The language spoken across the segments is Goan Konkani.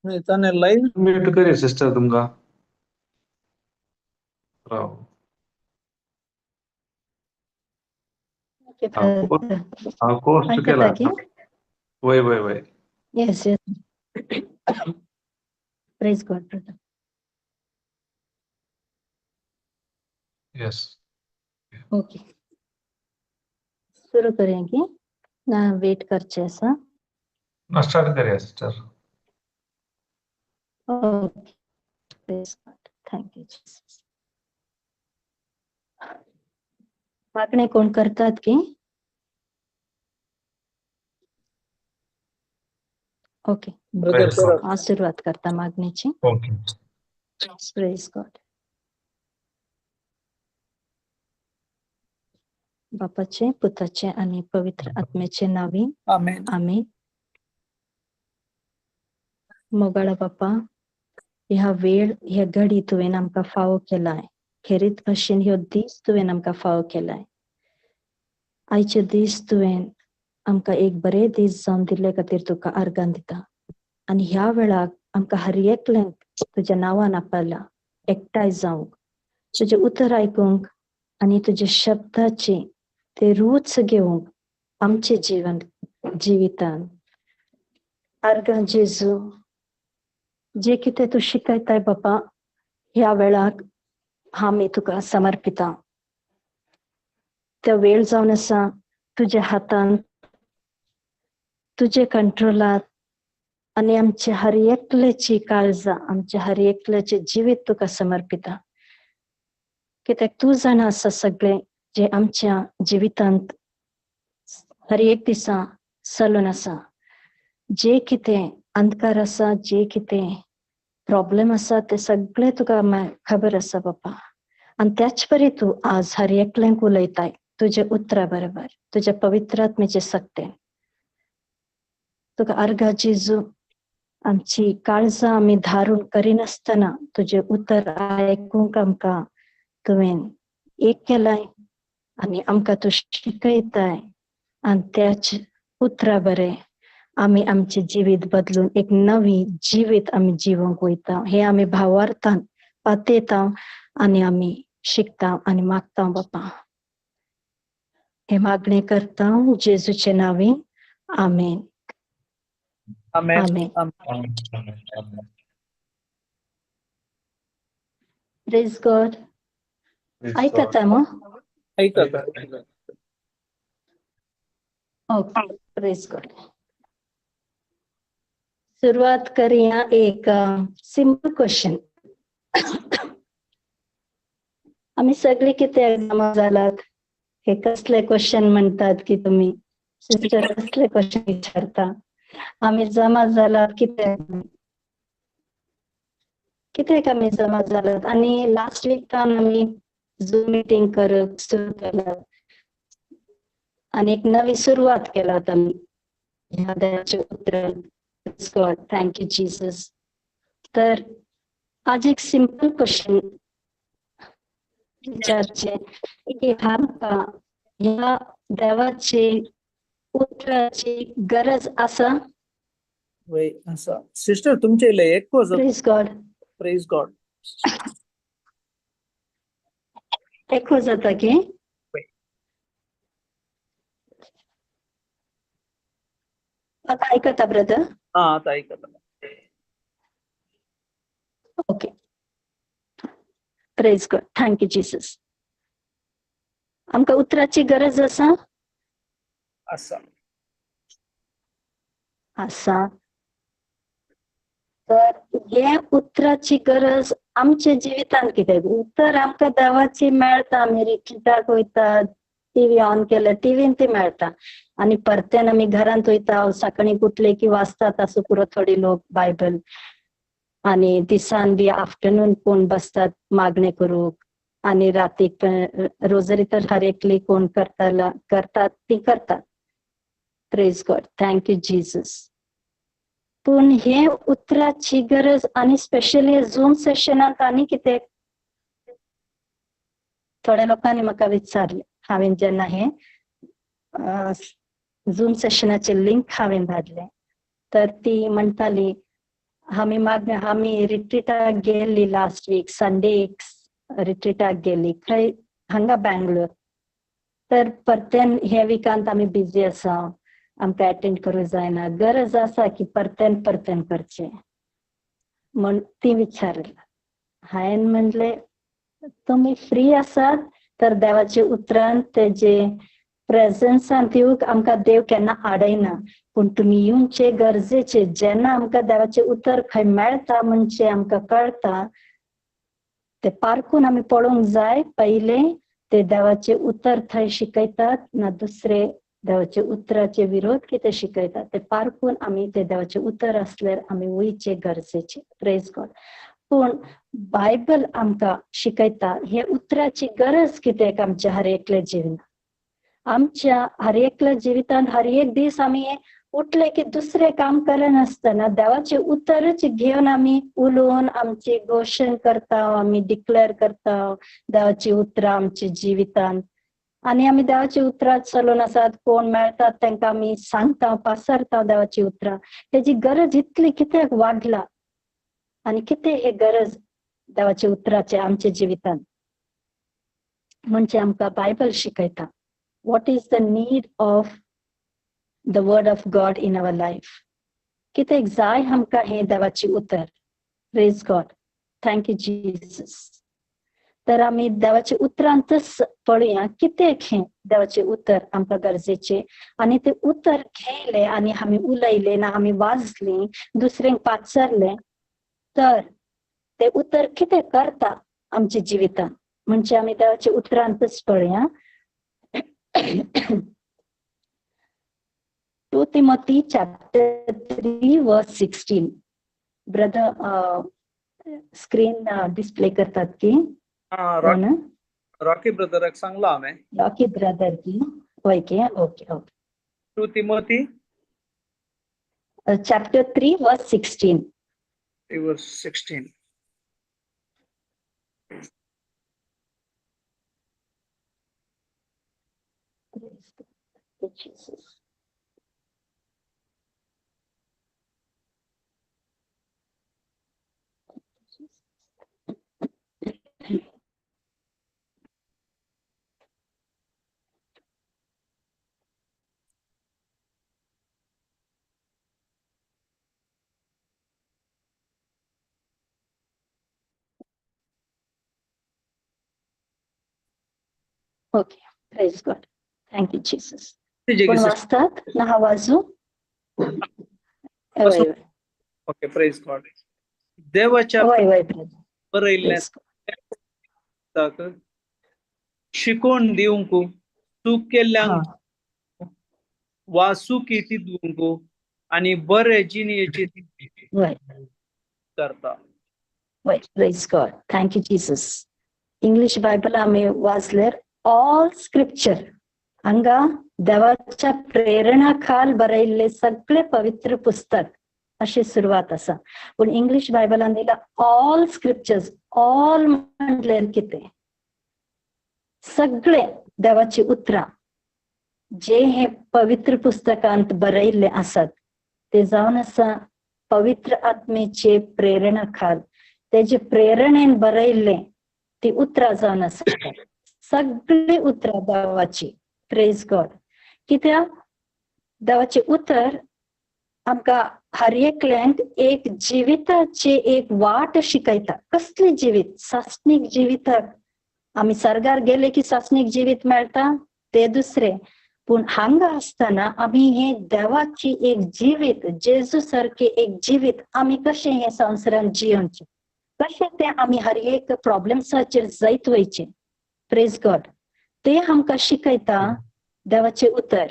ताणें लायव्ह म्यूट करी सिस्टर तुमकां. राव. ओके हा ब्रदर. हा कोर्स केला. आयकता की? वय वय वय. Yes yes. Praise God brother. Yes. Okay, सुरू करूया की ना वेट करचे आसा? ना, स्टार्ट करूया sister. Okay, praise God, thank you Jesus. मागणे कोण करतात की? ओके. Brother Praise God. करा. आज सुरवात करता मागणीची. ओके. Praise God. बापाचे, पुताचे आणि पवित्र आत्म्याचे नावे. आमेन. आमेन. मोगाळा बापा, ह्या वेळ ह्या घडी तुवें आमकां फावो केलाय. खेरीत भाशेन ह्यो दीस तुवें आमकां फावो केलाय. आयचे दीस तुवें आमकां एक बरे दीस जावन दिल्ले खातीर तुका आर्गां दिता. आनी ह्या वेळाक आमकां हर एकल्यांक तुज्या नांवान आपयला एकठांय जावंक, तुजें उतर आयकूंक आनी तुज्या शब्दाची ते रूच घेवंक आमचे जिवन जिवितान. आर्गां जेजू, जे कितें तूं शिकयताय बापा ह्या वेळाक आमी तुका समर्पिता. तो वेळ जावन आसा तुज्या हातान, तुजे कंट्रोलात, आनी आमचे हर एकल्याची काळजां, आमचे हर एकल्याचें जिवीत तुका समर्पिता. कित्याक तूं जाणा आसा सगळें जे आमच्या जिवितांत हर एक दिसा चलून आसा. जे कितें अंधकार आसा, जे कितें प्रॉब्लेम आसा, ते सगळें तुका खबर आसा बापा. आनी त्याच परी तूं आज हर एकल्यांक उलयताय तुज्या उतरा बरोबर, तुज्या पवित्र आत्म्याचे सक्तेन. तुका आर्गां जेजू, आमची काळजां आमी धारून करिनासतना तुजें उतर आयकूंक आमकां तुवें एक केलाय आनी आमकां तूं शिकयताय. आनी त्याच उतरा बरें आमी आमचें जिवीत बदलून एक नवी जिवीत आमी जिवंक वयता. हे आमी भावार्थान पातयता आनी आमी शिकता आनी मागता बापा. हे मागणें करता जेजूचे नांवी, आमेन. आमेन. आमेन. आमेन. Praise God. आयकता मग? ऐकता. ओके, प्रेज गॉड. सुरवात करूया एक सिंपल क्वेश्चन. आमी सगळे कित्याक जमा जालात? हे कसले क्वेश्चन म्हणतात की तुम्ही सिस्टर, कसले क्वेश्चन विचारता? आमी जमा जालात कित्याक? कित्याक आमी जमा जालात? आनी लास्ट वीकान आमी झूम मिटींग करूंक सुरू केला आनी एक नवी सुरवात केलात आमी ह्या देवाच्या उतरान. God, thank you Jesus. तर आज एक सिंपल क्वेश्चन विचारचे की आमकां ह्या देवाची उतराची गरज आसा? वय आसा सिस्टर, तुमचे इल्लें एको. Praise God. Praise God. एको जाता की? आता ऐकता ब्रदर? हा, आता ऐकता. Okay, praise God, thank you Jesus. आमकां उतराची गरज आसा? आसा. आसा. तर हे उतराची गरज आमच्या जिवितांत कित्याक? उतर आमकां देवाची मेळटा, आमी रिट्रिटाक वयता, टीव्ही ऑन केल्यार टीव्हीन ती मेळटा, आनी परत्यान आमी घरांत वयता, सकाळीं उठले की वाचतात असो पुरो थोडे लोक बायबल, आनी दिसान बी आफ्टरनून कोण बसतात मागणें करूंक, आनी रातीक रोजरी तर हर एकली कोण करताला करतात ती करतात. Praise God, thank you Jesus. पूण हे उतराची गरज आनी स्पेशली झूम सेशनांत आनी कितें थोड्या लोकांनी म्हाका विचारलें, हांवें जेन्ना हे झूम सेशनाचे लिंक हांवें धाडलें तर ती म्हणटाली आमी मागणे आमी रिट्रीटाक गेल्ली लास्ट वीक संडे एक रिट्रीटाक गेली खंय हांगा बँगलोर. तर परत्यान ह्या विकांत आमी बिजी आसा, आमकां एटेंड करूं जायना. गरज आसा की परत्यान परत्यान करचें म्हण ती विचारला. हांवें म्हणलें तुमी फ्री आसात तर देवाचे उतरान तेजे प्रेजन्सान येवंक आमकां देव केन्ना आडयना, पूण तुमी येवचे गरजेचे. जेन्ना आमकां देवाचें उतर खंय मेळटा म्हणजे आमकां कळटा ते पारकून आमी पळोवंक जाय. पयलें ते देवाचें उतर थंय शिकयतात ना दुसरे देवाचे उतराचे विरोध कितें शिकयतात ते पारकून आमी ते देवाचें उतर आसल्यार आमी वयचे गरजेचे. Praise God. पूण बायबल आमकां शिकयता हे उतराची गरज कित्याक आमच्या हर एकल्या जिवनात. आमच्या हर एकल्या जिवितांत हर एक दीस आमी उठले की दुसरें काम करनासतना देवाचें उतरच घेवन आमी उलोवन आमची घोशण करता, आमी डिक्लेअर करता देवाची उतरां आमच्या जिवितांत. आनी आमी देवाची उतरां चलोवन आसात, कोण मेळटात तांकां आमी सांगता, पासरता देवाची उतरां. तेजी गरज इतली कित्याक वाडला आनी कितें हे गरज देवाच्या उतराचे आमच्या जिवितांत म्हणजे आमकां बायबल शिकयता. What is the need of the word of God in our life? कितें जाय आमकां हें देवाचें उतर. Praise God. Thank you Jesus. तर आमी देवाच्या उतरांतच पळोवया कितें हें देवाचें उतर आमकां गरजेचें. आनी तें उतर घेयलें आनी आमी उलयलें ना आमी वाचलीं दुसऱ्यांक पाचारलें तर तें उतर कितें करता आमच्या जिवितांत म्हणजे आमी देवाच्या उतरांतच पळोवया. 2 Timothy chapter 3 verse 16. Brother screen display करतात की रॉकी ब्रदराक सांगला हांवें. रॉकी ब्रदर की वय की okay okay. 2 Timothy chapter 3 verse 16. 3 verse 16. Jesus. Okay, praise God. Thank you, Jesus. कोण वाचतात ना हा वाजू? Okay, praise God. देवाच्या बरयल्लें शिकोवन दिवंक, चूक केल्ल्यांक वा चुकी दिवंक आनी बरे जिणेची करता. Praise God. Thank you Jesus. English Bible आमी वाचल्यार ऑल स्क्रिप्चर हांगा देवाच्या प्रेरणा खाल बरयल्ले सगळे पवित्र पुस्तक अशी सुरवात आसा. पूण इंग्लीश बायबलान दिला ऑल स्क्रिप्चर्स. ऑल म्हणल्यार कितें? सगळे देवाची उतरां जे हे पवित्र पुस्तकांत बरयल्ले आसात ते जावन आसा पवित्र आत्मेचे प्रेरणा खाल. तेजे प्रेरणेन बरयल्ले ती उतरां जावन आसा सगळी उतरां देवाची. Praise God. कित्याक देवाचें उतर आमकां हर एकल्यांक एक जिविताची एक वाट शिकयता. कसली जिवीत? सासणीक जिविताक. आमी सर्गार गेले की सासणीक जिवीत मेळटा ते दुसरें, पूण हांगा आसतना आमी हे देवाची एक जिवीत, जेजू सारकें एक जिवीत आमी कशें हे संवसारांत जियोवचें, कशें तें आमी हर एक प्रॉब्लम्साचेर जैत वयचें. Praise God. ते आमकां शिकयता देवाचें उतर.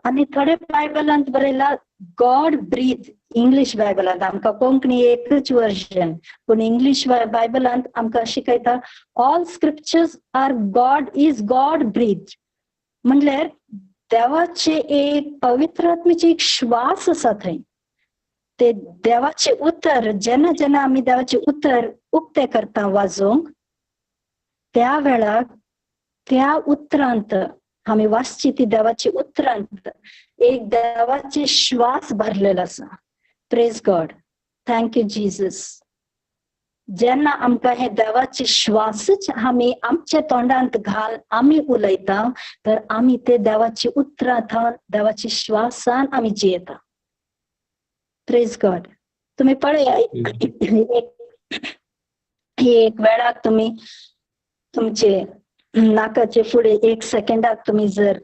आनी थोडे बायबलांत बरयला गॉड ब्रीथ. इंग्लीश बायबलांत आमकां कोंकणी एकच वर्जन, पूण इंग्लीश बायबलांत आमकां शिकयता all scriptures are God is God breathe. म्हणल्यार देवाचे एक पवित्र आत्म्याचे एक श्वास आसा थंय. ते देवाचें उतर जेन्ना जेन्ना आमी देवाचें उतर उक्तें करता वाजोवंक त्या वेळाक त्या उतरांत आमी वाचची ती देवाची उतरांत एक देवाचे श्वास भरलेलो आसा. Praise God, thank you Jesus. जेन्ना आमकां हे देवाचे श्वासच आमी आमच्या तोंडांत घाल आमी उलयता तर आमी ते देवाची उतरां थावन देवाच्या श्वासान आमी जियेता. Praise God. तुमी पळया एक वेळाक तुमी तुमचे नाकाचे फुडें एक सेकंडाक तुमी जर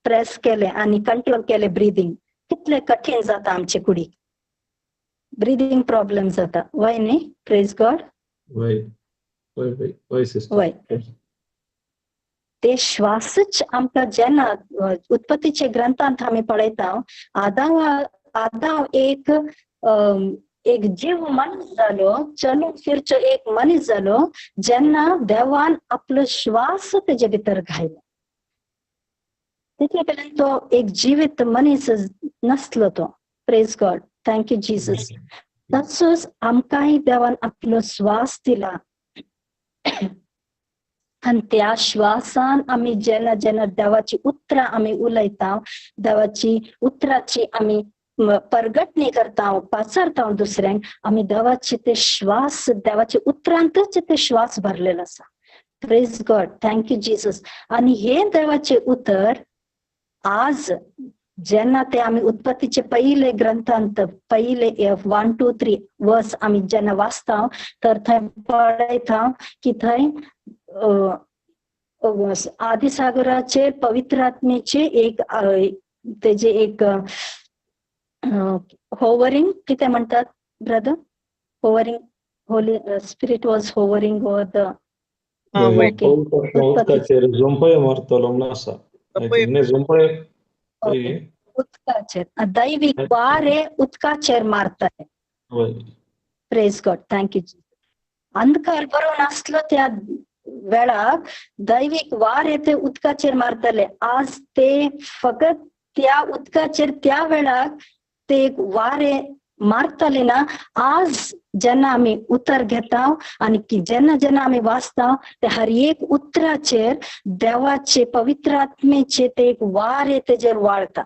प्रेस केले आनी कंट्रोल केले ब्रिदींग, कितले कठीण जाता आमचे कुडीक, ब्रिदींग प्रॉब्लेम जाता. वय न्ही? Praise God. वय वय वय वय सिस्टर. वय ते श्वासच आमकां जेन्ना उत्पत्तीच्या ग्रंथांत आमी पळयता आदाव एक एक जीव मनीस जालो, चलून फिरचो एक मनीस जालो जेन्ना देवान आपलो श्वास तेजे भितर घायलो. तितले पर्यंत तो एक जिवीत मनीस नासलो तो. Praise God, thank you Jesus. तसोच आमकांय देवान आपलो श्वास दिला आनी त्या श्वासान आमी जेन्ना जेन्ना देवाची उतरां आमी उलयता, देवाची उतराची आमी परगटणी करता, पाचारता दुसऱ्यांक, आमी देवाचे ते श्वास देवाच्या उतरांतच ते श्वास भरलेलो आसा. Praise God, thank you Jesus. आनी हे देवाचे उतर आज जेन्ना ते आमी उत्पत्तीचे पयले ग्रंथांत पयले 1 2 3 वर्स आमी जेन्ना वाचता तर थंय पळयता की थंय आदिसागराचेर पवित्र आत्मेचे एक तेजे एक होवरिंग कितें म्हणटात brother, hovering, holy spirit was hovering over the उदकाचेर, दैवीक वारे उदकाचेर मारताले. Praise God, thank you. अंधकार बरोवन आसलो त्या वेळाक दैवीक वारे ते उदकाचेर मारताले. आज ते फकत त्या उदकाचेर त्या वेळाक ते एक वारे मारताले ना, आज जेन्ना आमी उतर घेता आनी जेन्ना जेन्ना आमी वाचता ते हर एक उतराचेर देवाचे पवित्र आत्मेचे ते एक वारे तेजेर वाळता.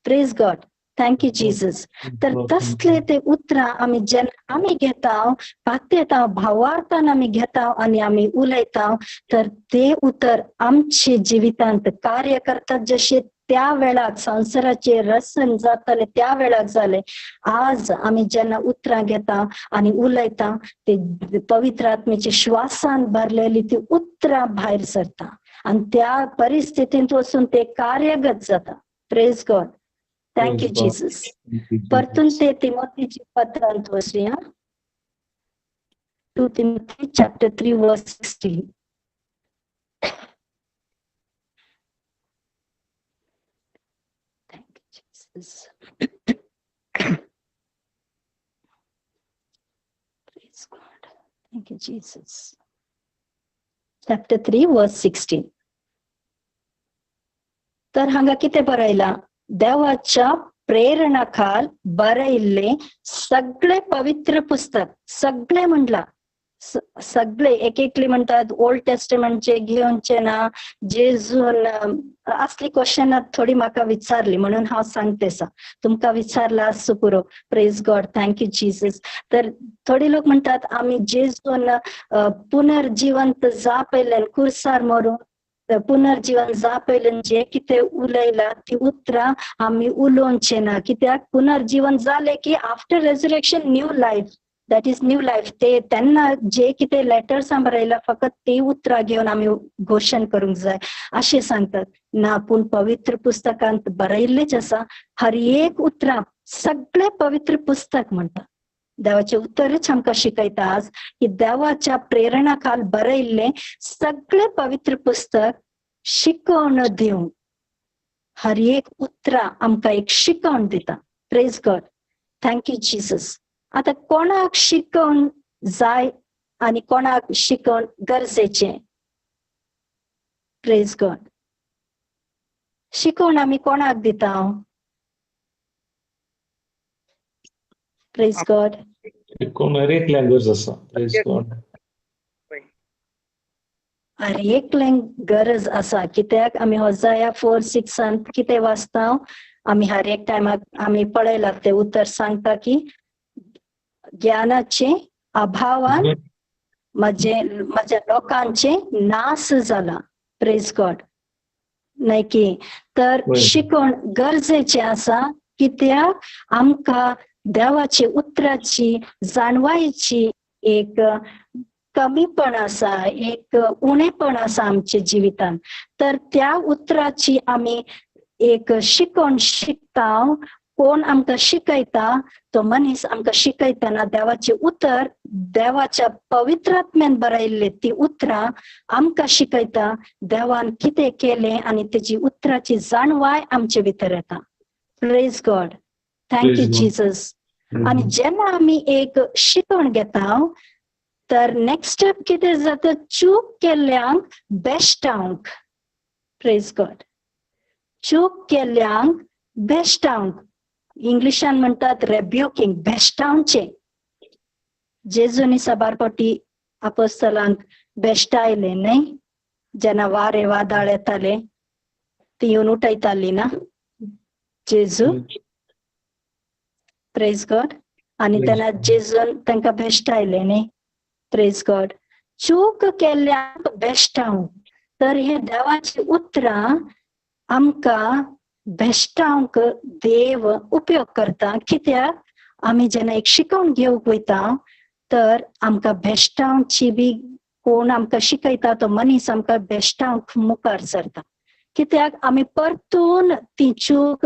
Praise God, thank you Jesus. तर तसले ते उतरां आमी जेन्ना आमी घेता, पात्यता भावार्थान आमी घेता आनी आमी उलयता तर ते उतर आमचे जिवितांत कार्य करतात. जशे त्या वेळाक संवसाराचे रसन जाताले त्या वेळाक जाले, आज आमी जेन्ना उतरां घेता आनी उलयता ते पवित्र आत्मेचे श्वासान भरलेली ती उतरां भायर सरता आनी त्या परिस्थितींत वचून ते कार्यगत जाता. Praise God, thank you Jesus. परतून ते तिमोथीच्या पत्रांत वचुया, 2 Timothy chapter 3 verse 16. Thank you Jesus. Praise God, thank you Jesus. Chapter 3 verse 16. तर हांगा कितें बरयलां, देवाच्या प्रेरणाखाल बरयल्ले सगळे पवित्र पुस्तक, सगळे म्हणला सगळे एक एकली म्हणतात ओल्ड टेस्टमेंटचे घेवचे ना, जेजून असली क्वेश्चन थोडी म्हाका विचारली म्हणून हांव सांगते सा, तुमकां विचारला आसूं पुरो. Praise God, thank you Jesus. तर थोडे लोक म्हणटात आमी जेजून पुनर्जिवंत जापयल्यान कुर्सार मरून पुनर्जीवन जापयल्यान जे कितें उलयला ती उतरां आमी उलोवचे ना, कित्याक पुनर्जीवन जालें की after resurrection new life, that is new life. ते तेन्ना जे कितें लेटर्सां बरयला फकत ती उतरां घेवन आमी घोशण करूंक जाय अशें सांगतात ना, पूण पवित्र पुस्तकांत बरयल्लेच आसा हर एक उतरां सगळे पवित्र पुस्तक म्हणटा. देवाचें उतरच आमकां शिकयता आज की देवाच्या प्रेरणा खाल बरयल्लें सगळें पवित्र पुस्तक शिकवण दिवन हर एक उतरां आमकां एक शिकवण दिता. Praise God, thank you Jesus. आतां कोणाक शिकवण जाय आनी कोणाक शिकवण गरजेचें? प्रेज गॉड. शिकवण आमी कोणाक दिता? Praise God. शिकवण हर एकल्याक गरज आसा. Praise God. हर एकल्यांक गरज आसा, कित्याक आमी होजाया 4:6 कितें वाचता, आमी हर एक टायमाक आमी पळयला ते उतर सांगता की ज्ञानाचे अभावान म्हज्या लोकांचे नाश जाला. प्रेज गॉड न्हय की? तर शिकवण गरजेचें आसा, कित्याक आमकां देवाचे उतराची जाणवायेची एक कमीपण आसा, एक उणेपण आसा आमच्या जिवितांत. तर त्या उतराची आमी एक शिकवण शिकता. कोण आमकां शिकयता तो मनीस आमकां शिकयतना देवाचें उतर, देवाच्या पवित्रात्म्यान बरयल्ले ती उतरां आमकां शिकयता देवान कितें केलें आनी तेजी उतराची जाणवाय आमचे भितर येता. Praise God, thank you Jesus. आनी जेन्ना आमी एक शिकवण घेता तर नेक्स्ट स्टेप कितें जाता, चूक केल्ल्यांक बेश्टावंक. प्रेज गॉड, चूक केल्ल्यांक बेश्टावंक, इंग्लिशान म्हणटात रेब्युकिंग, बेश्टावचें. जेजूनी साबार फावटी आपोस्तलांक बेश्टायले न्हय, जेन्ना वारे वादळ येताले ती येवन उठयताली ना जेजू. प्रेज गॉड. आनी तेन्ना जेजून तांकां बेश्टायले न्हय. प्रेज गॉड, चूक केल्ल्यांक बेश्टावंक. तर हे देवाची उतरां आमकां बेश्टावंक देव उपयोग करता, कित्याक आमी जेन्ना एक शिकवण घेवंक वयता तर आमकां बेश्टावची बी कोण आमकां शिकयता तो मनीस आमकां बेश्टावंक मुखार सरता, कित्याक आमी परतून ती चूक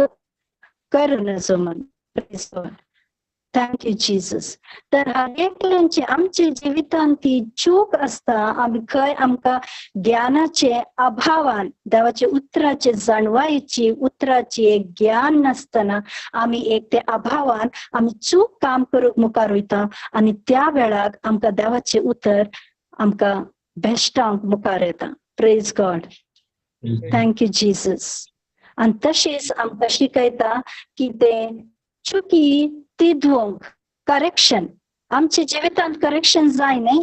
करूं नजो म्हण. Praise God, thank you Jesus. तर हर एकल्यांची आमच्या जिवितांत ती चूक आसता, आमी खंय आमकां ज्ञानाचे अभावान, देवाच्या उतराचे जाणवायेची उतराची एक ज्ञान नासतना आमी एक ते अभावान आमी चूक काम करूंक मुखार वयता आनी त्या वेळाक आमकां देवाचें उतर आमकां बेश्टावंक मुखार येता. Praise God, thank you Jesus. आनी तशेंच आमकां शिकयता की ते चुकी ती धुवंक, करेक्शन, आमच्या जिवितांत करेक्शन जाय न्हय?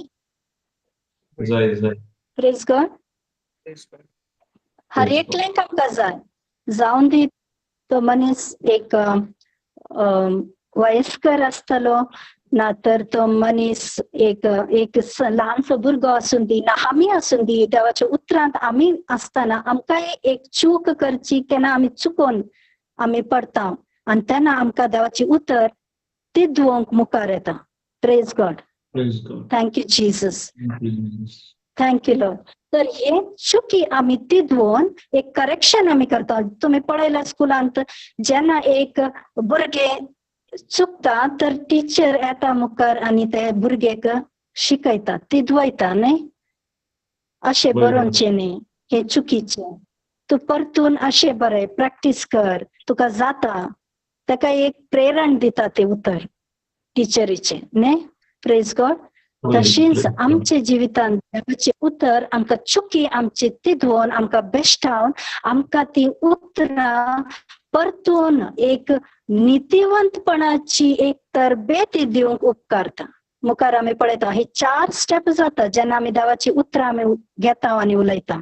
जाय जाय. प्रेज गॉड, हर एकल्यांक आमकां जाय. जावन दी तो मनीस एक वयस्कर आसतलो ना तर तो मनीस एक एक ल्हानसो भुरगो आसूं दी ना आमी आसूं दी, देवाच्या उतरांत आमी आसतना आमकांय एक चूक करची केन्ना आमी चुकोन आमी पडता आनी तेन्ना आमकां देवाची उतर ती धुवंक मुखार येता. Praise God, thank you Jesus, thank you Lord. तर हे चुकी आमी ती धुवन एक करेक्शन आमी करता. तुमी पळयला स्कुलांत जेन्ना एक भुरगें चुकता तर टिचर येता मुखार आनी ते भुरग्याक शिकयता, ती धुवयता न्हय, अशें बरोवचें न्ही, हें चुकीचें, तूं परतून अशें बरय, प्रॅक्टीस कर, तुका जाता. ताका एक प्रेरण दिता ते उतर टिचरीचें न्हय. Praise God. तशेंच आमच्या जिवितांत देवाचें उतर आमकां चुकी आमची ती धुवन आमकां बेश्टावन आमकां ती उतरां परतून एक नितीवंतपणाची एक तरबेती दिवंक उपकारता. मुखार आमी पळयता हे चार स्टेप जाता जेन्ना आमी देवाची उतरां आमी घेता आनी उलयता.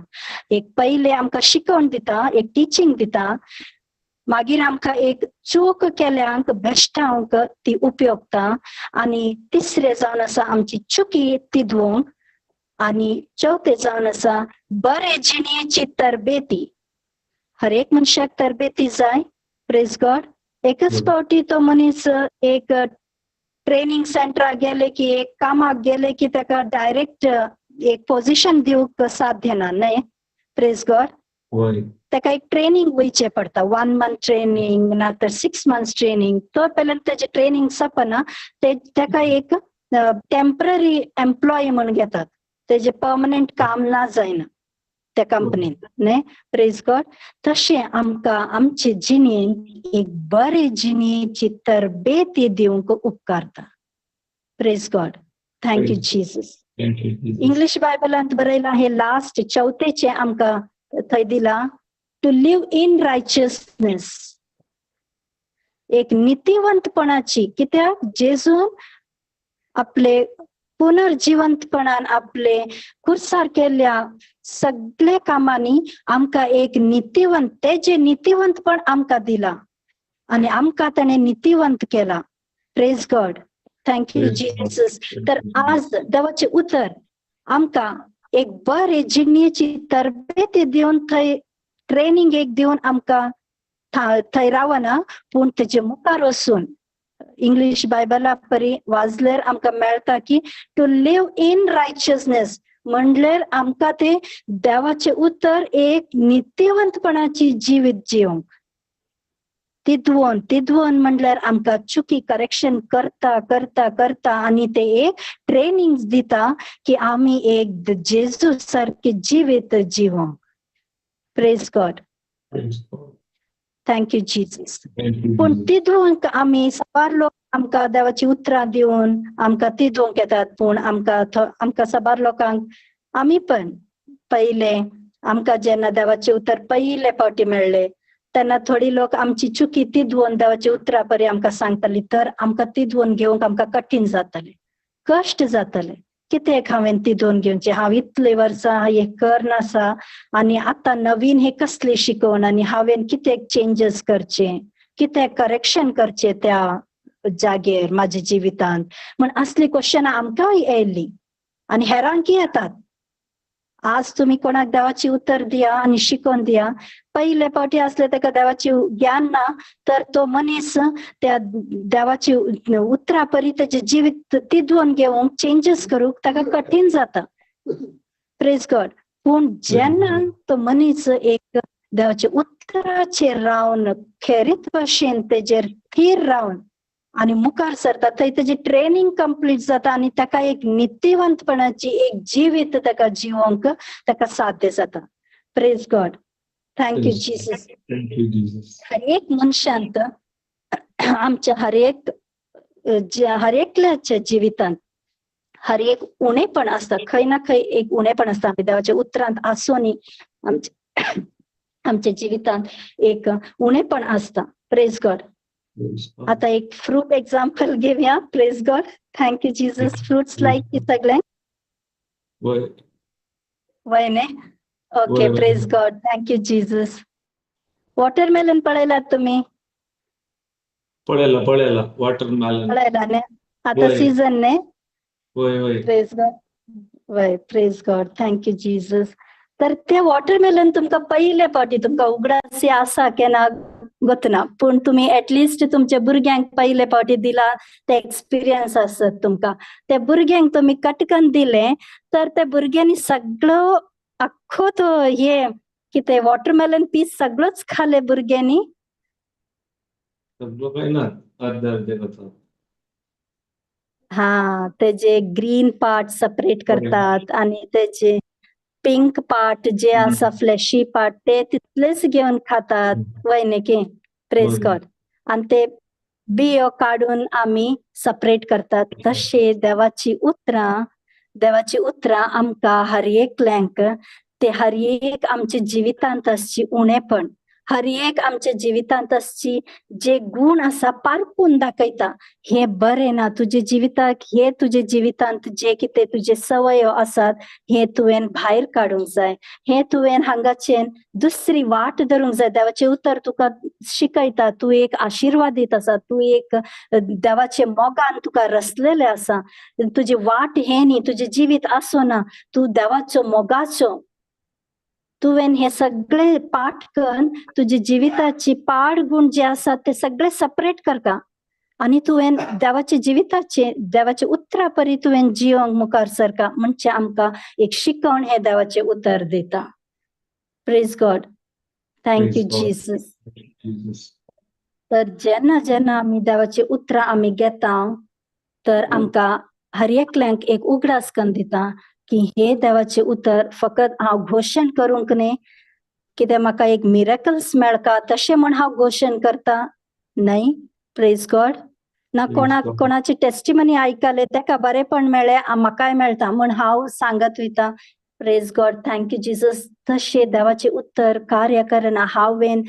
एक पयले आमकां शिकवण दिता, एक टिचींग दिता, मागीर आमकां एक चूक केल्यांक बेश्टावंक ती उपयोगता, आनी तिसरें जावन आसा आमची चुकी ती धुवंक, आनी चवथें जावन आसा बरे जिणेची तरबेती. हर एक मनशाक तरबेती जाय. Praise God. एकच फावटी तो मनीस एक ट्रेनिंग सेंटराक गेले की एक कामाक गेले की ताका डायरेक्ट एक पोजिशन दिवंक साध्य ना न्हय. Praise God. ताका एक ट्रेनिंग वयचें पडटा, 1 मंथ ट्रेनिंग ना तर 6 मंथ्स ट्रेनिंग. तो पर्यंत तेजें ट्रेनिंग सोंपना ते ताका एक टेम्पररी एम्प्लॉय म्हूण घेतात, तेजें पर्मनंट काम ना जायना त्या कंपनीन न्हय. Praise God. तशें आमकां आमचे जिणेंत एक बरे जिणेची तरबेती दिवंक उपकारता. Praise God, thank you Jesus. English बायबलांत बरयलां हे लास्ट चवथेचें आमकां थंय दिलां, टू लिव इन रायचियसनेस, एक नितीवंतपणाची. कित्याक जेजून आपले पुनर्जिवंतपणान आपले कुर्सार केल्ल्या सगळे कामांनी आमकां एक नितीवंत, तेजें नितीवंतपण आमकां दिलां. आनी आमकां ताणें नितीवंत केला. Praise God, thank you Jesus. तर आज देवाचें उतर आमकां एक बरे जिणेची तरबेती दिवन, थंय ट्रेनिंग एक दिवन आमकां थंय रावना, पूण तेजे मुखार वचून इंग्लीश बायबला परी वाजल्यार आमकां मेळटा की टू लिव इन रायचियसनेस, म्हणल्यार आमकां ते देवाचें उतर एक नितीवंतपणाची जिवीत जिवंक तिदवोन तिदवोन म्हणल्यार आमकां चुकी करेक्शन करता करता करता आनी ते एक ट्रेनिंग दिता की आमी एक जेजू सारके जिवीत जिवंक. Praise God, thank you Jesus. पूण तिदवंक आमी साबार लोक आमकां देवाची उतरां दिवन आमकां तिदवंक येतात, पूण आमकां आमकां साबार लोकांक आमी पण पयले आमकां जेन्ना देवाचें उतर पयले फावटी मेळ्ळे तेन्ना थोडी लोक आमची चुकी तिदवोन देवाच्या उतरा परी आमकां सांगताली, तर आमकां तिदवोन घेवंक आमकां कठीण जातालें, कश्ट जाताले. कित्याक हांवें तिदवोन घेवचें, हांव इतले वर्सां हें करनासा आनी आतां नवीन हे कसली शिकवण आनी हांवें कित्याक चेंजीस करचे, कित्याक करेक्शन करचें त्या जागेर म्हाज्या जिवितांत म्हण असली क्वेश्चनां आमकांय येयल्ली आनी हेरांकय येतात. आज तुमी कोणाक देवाची उतर दिया आनी शिकोवन दिया, पयले फावटी आसले ताका देवाची ज्ञान ना तर तो मनीस त्या देवाची उतरा परी तेजे जिवीत तिदवोन घेवंक चेंजीस करूंक ताका कठीण जाता. Praise God. पूण जेन्ना तो मनीस एक देवाच्या उतराचेर रावन खेरीत भाशेन तेजेर थीर रावन आनी मुखार सरता, थंय तेजी ट्रेनिंग कंप्लीट जाता आनी ताका एक नितीवंतपणाची एक जिवीत ताका जिवंक ताका साध्य जाता. Praise God, thank you Jesus. हर एक मनशांत आमच्या हर एक हर एकल्याच्या जिवितांत हर एक उणेपण आसता, खंय ना खंय एक उणेपण आसता. आमी देवाच्या उतरांत आसूनय आमच्या जिवितांत एक उणेपण आसता. Praise God. आता एक फ्रूट एक्झाम्पल घेऊया. Praise God, thank you Jesus. Fruits like सगळे वय न्ही? Okay, praise God, thank you Jesus. Watermelon पळयलात तुम्ही? पळयला पळयला वॉटरमेलन पळयला न्ही? आता सीझन न्ही? प्रेज गॉड, वय, praise God, thank you Jesus. तर ते वॉटरमेलन तुमकां पयले फावटी तुमकां उगडासी आसा केन्ना गोतना, पूण तुमी एटलिस्ट तुमच्या भुरग्यांक पयले फावटी दिला ते एक्सपिरियन्स आसत तुमकां. त्या भुरग्यांक तुमी कटकन दिले तर त्या भुरग्यांनी सगळो आख्खो तो हे कितें वॉटरमेलन पीस सगळोच खाले भुरग्यांनी. सगळो काय ना, अर्धे अर्धे खाता. हा, तेजे ग्रीन पार्ट सेपरेट करतात आनी तेजे पिंक पार्ट जे आसा फ्लॅशी पार्ट ते तितलेच घेवन खातात. वय न्ही की? Praise God. आनी ते बियो काडून आमी सेपरेट करतात. तशें देवाची उतरां, देवाची उतरां आमकां हर एकल्यांक ते हर एक आमच्या जिवितांत आसची उणेपण, हर एक आमच्या जिवितांत आसची जे गुण आसा पारपून दाखयता. हे बरें ना तुजे जिविताक, हे तुजे जिवितांत जे कितें तुजे सवयो आसात हे तुवें भायर काडूंक जाय, हे तुवें हांगाच्यान दुसरी वाट धरूंक जाय. देवाचें उतर तुका शिकयता, तूं एक आशिर्वादीत आसा, तूं एक देवाचे मोगान तुका रसलेलें आसा, तुजी वाट हें न्ही, तुजें जिवीत आसूं ना, तूं देवाचो मोगाचो. तुवें हे सगळे पाठ करून तुजे जिविताची पाड गुण जे आसात ते सगळे सेपरेट करता आनी तुवें देवाच्या जिविताचे देवाच्या उतरा परी तुवें जिवंक मुखार सरका. म्हणजे आमकां एक शिकवण हे देवाचें उतर दिता. Praise God, thank you Jesus. तर जेन्ना जेन्ना आमी देवाची उतरां आमी घेता तर आमकां हर एकल्यांक एक उगडास करून दिता की हे देवाचें उतर फकत हांव घोशण करूंक न्ही, कित्याक म्हाका एक मिरेकल्स मेळका तशें म्हण हांव घोशण करता न्हय. Praise God. ना कोणाक कोणाची टेस्टिमनी आयकले ताका बरेंपण मेळ्ळें म्हाकाय मेळटा म्हण हांव सांगत वयता. Praise God, thank you Jesus. तशें देवाचें उतर कार्य करना. हांवें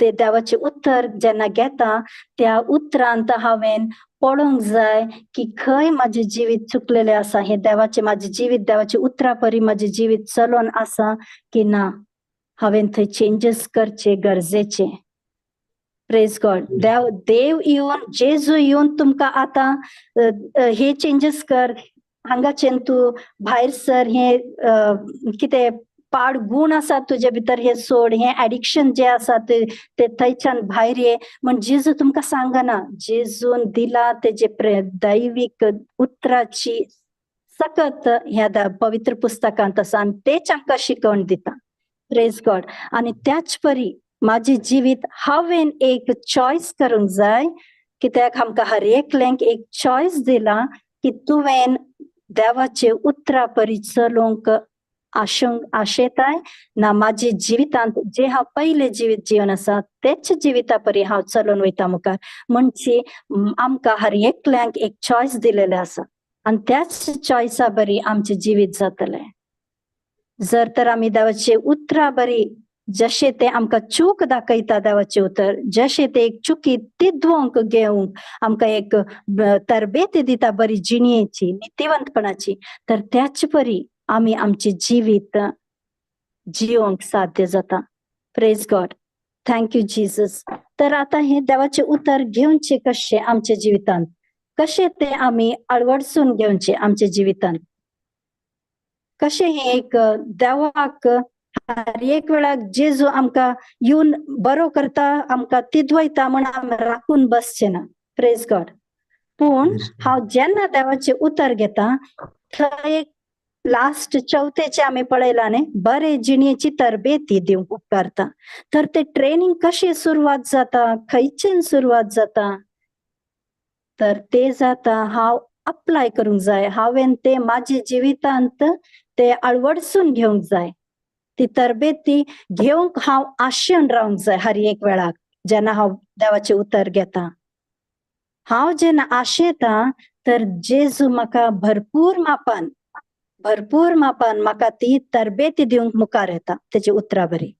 ते देवाचें उतर जेन्ना घेता त्या उतरांत हांवें पळोवंक जाय की खंय म्हाजें जिवीत चुकलेलें आसा, हें देवाचें म्हाजें जिवीत देवाच्या उतरा परी म्हाजें जिवीत चलोन आसा की ना, हांवें थंय चेंजीस करचे गरजेचे. प्रेज गॉड. देव देव येवन जेजू येवन तुमकां आतां हे चेंजीस कर, हांगाच्यान तूं भायर सर, हे कितें पाड गूण आसा तुजे भितर हे सोड, हे एडिक्शन जे आसा ते थंयच्यान भायर ये म्हण जेजू तुमकां सांगना. जेजून दिला तेजे दैवीक उतराची सकत ह्या पवित्र पुस्तकांत आसा आनी तेच आमकां शिकवण दिता. प्रेज गॉड. आनी त्याच परी माझे जिवीत हांवें एक चॉयस करूंक जाय, कित्याक आमकां हर एकल्यांक एक चॉयस दिला की तुवें देवाचे उतरा परी चलोवंक आशेताय ना माझे जिवितांत जे हांव पयले जिवीत जीवन आसा तेच जिविता परी हांव चलोवन वयता मुखार. म्हणजे आमकां हर एकल्यांक एक चॉयस दिलेले आसा आनी त्याच चॉयसा बरी आमचें जिवीत जातलें. जर तर आमी देवाचे उतरा बरी जशें ते आमकां चूक दाखयता देवाचें उतर, जशें ते एक चुकी तिद्वंक घेवंक आमकां एक तरबेती दिता बरी जिणयेची, नितीवंतपणाची, तर त्याच परी आमी आमचें जिवीत जिवंक साध्य जाता. Praise God. Thank you Jesus. तर आतां हें देवाचें उतर घेवचें कशें आमच्या जिवितांत, कशें तें आमी अळवडसून घेवचें आमच्या जिवितांत, कशें हें एक देवाक हर एक वेळाक जेजू आमकां येवन बरो करता, आमकां तिद्वयता म्हण आमी राखून बसचें ना. प्रेज गॉड. पूण हांव जेन्ना देवाचें उतर घेता थंय एक लास्ट चवथेचे आमी पळयला न्ही, बरे जिणेची तरबेती दिवंक उपकारता. तर ते ट्रेनिंग कशी सुरवात जाता, खंयच्यान सुरवात जाता, तर ते जाता हांव अप्लाय करूंक जाय, हांवें ते म्हाजे जिवितांत ते अळवडसून घेवंक जाय, ती तरबेती घेवंक हांव आशेन रावंक जाय. हर एक वेळाक जेन्ना हांव देवाचें उतर घेता, हांव जेन्ना आशेता तर जेजू म्हाका भरपूर मापान, भरपूर मापान म्हाका ती तरबेती दिवंक मुखार येता तेजे उतरा बरी.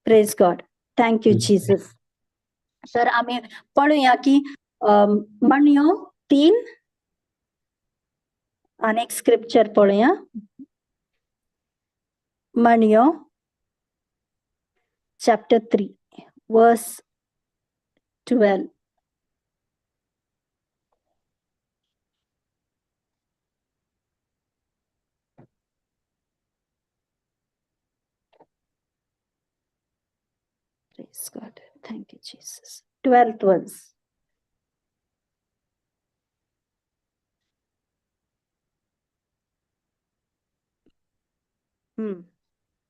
Praise God. Thank you Jesus. तर आमी पळोवया की म्हणयो 3 आनी एक स्क्रिप्चर पळोवया. म्हणयो chapter 3 verse 12. Praise God. Thank you, Jesus. 12th verse.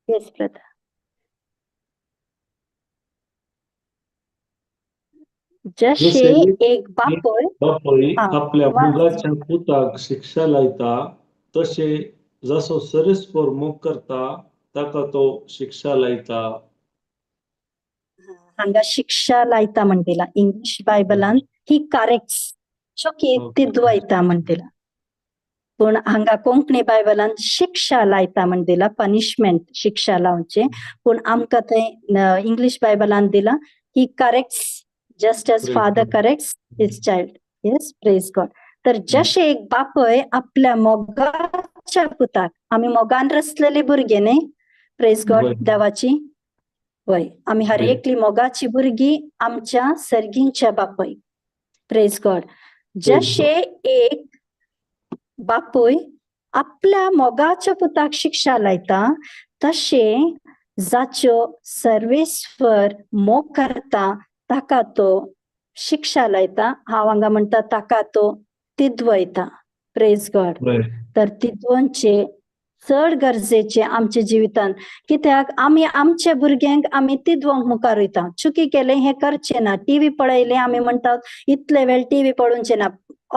Yes, brother. जशे एक बापूय आपल्या मुलाच्या पुताक शिक्षा लायता तशे जसो सरेस्पर मोग करता ताका तो शिक्षा लायता. हांगा शिक्षा लायता म्हण दिला इंग्लिश बायबलान, ही करेक्ट्स चुकी तिद्वयता म्हण दिला. पूण हांगा कोंकणी बायबलान शिक्षा लायता म्हण दिला, पनिशमेंट, शिक्षा लावचे. पूण आमकां थंय इंग्लिश बायबलान दिला he corrects just as father corrects his child. Yes, praise God. तर जशे एक बापय आपल्या मोगाच्या पुताक, आमी मोगान रचलेले भुरगे न्ही, प्रेज गॉड, देवाची वय आमी हर एकली मोगाची भुरगीं आमच्या सर्गींच्या बापय. प्रेज गॉड. जशे एक बापूय आपल्या मोगाच्या पुताक शिक्षा लायता तशे जाच्यो सर्वेस्वर मोग करता ताका तो शिक्षा लायता. हांव हांगा म्हणटा ताका तो तिद्वयता. प्रेज गॉड. तर तिद्वंचे चड गरजेचे आमच्या जिवितांत, कित्याक आमी आमच्या भुरग्यांक आमी तिद्वंक मुखार वयता. चुकी केलें हें करचें ना, टीव्ही पळयलें आमी म्हणटात इतले वेळ टीव्ही पळोवचें ना,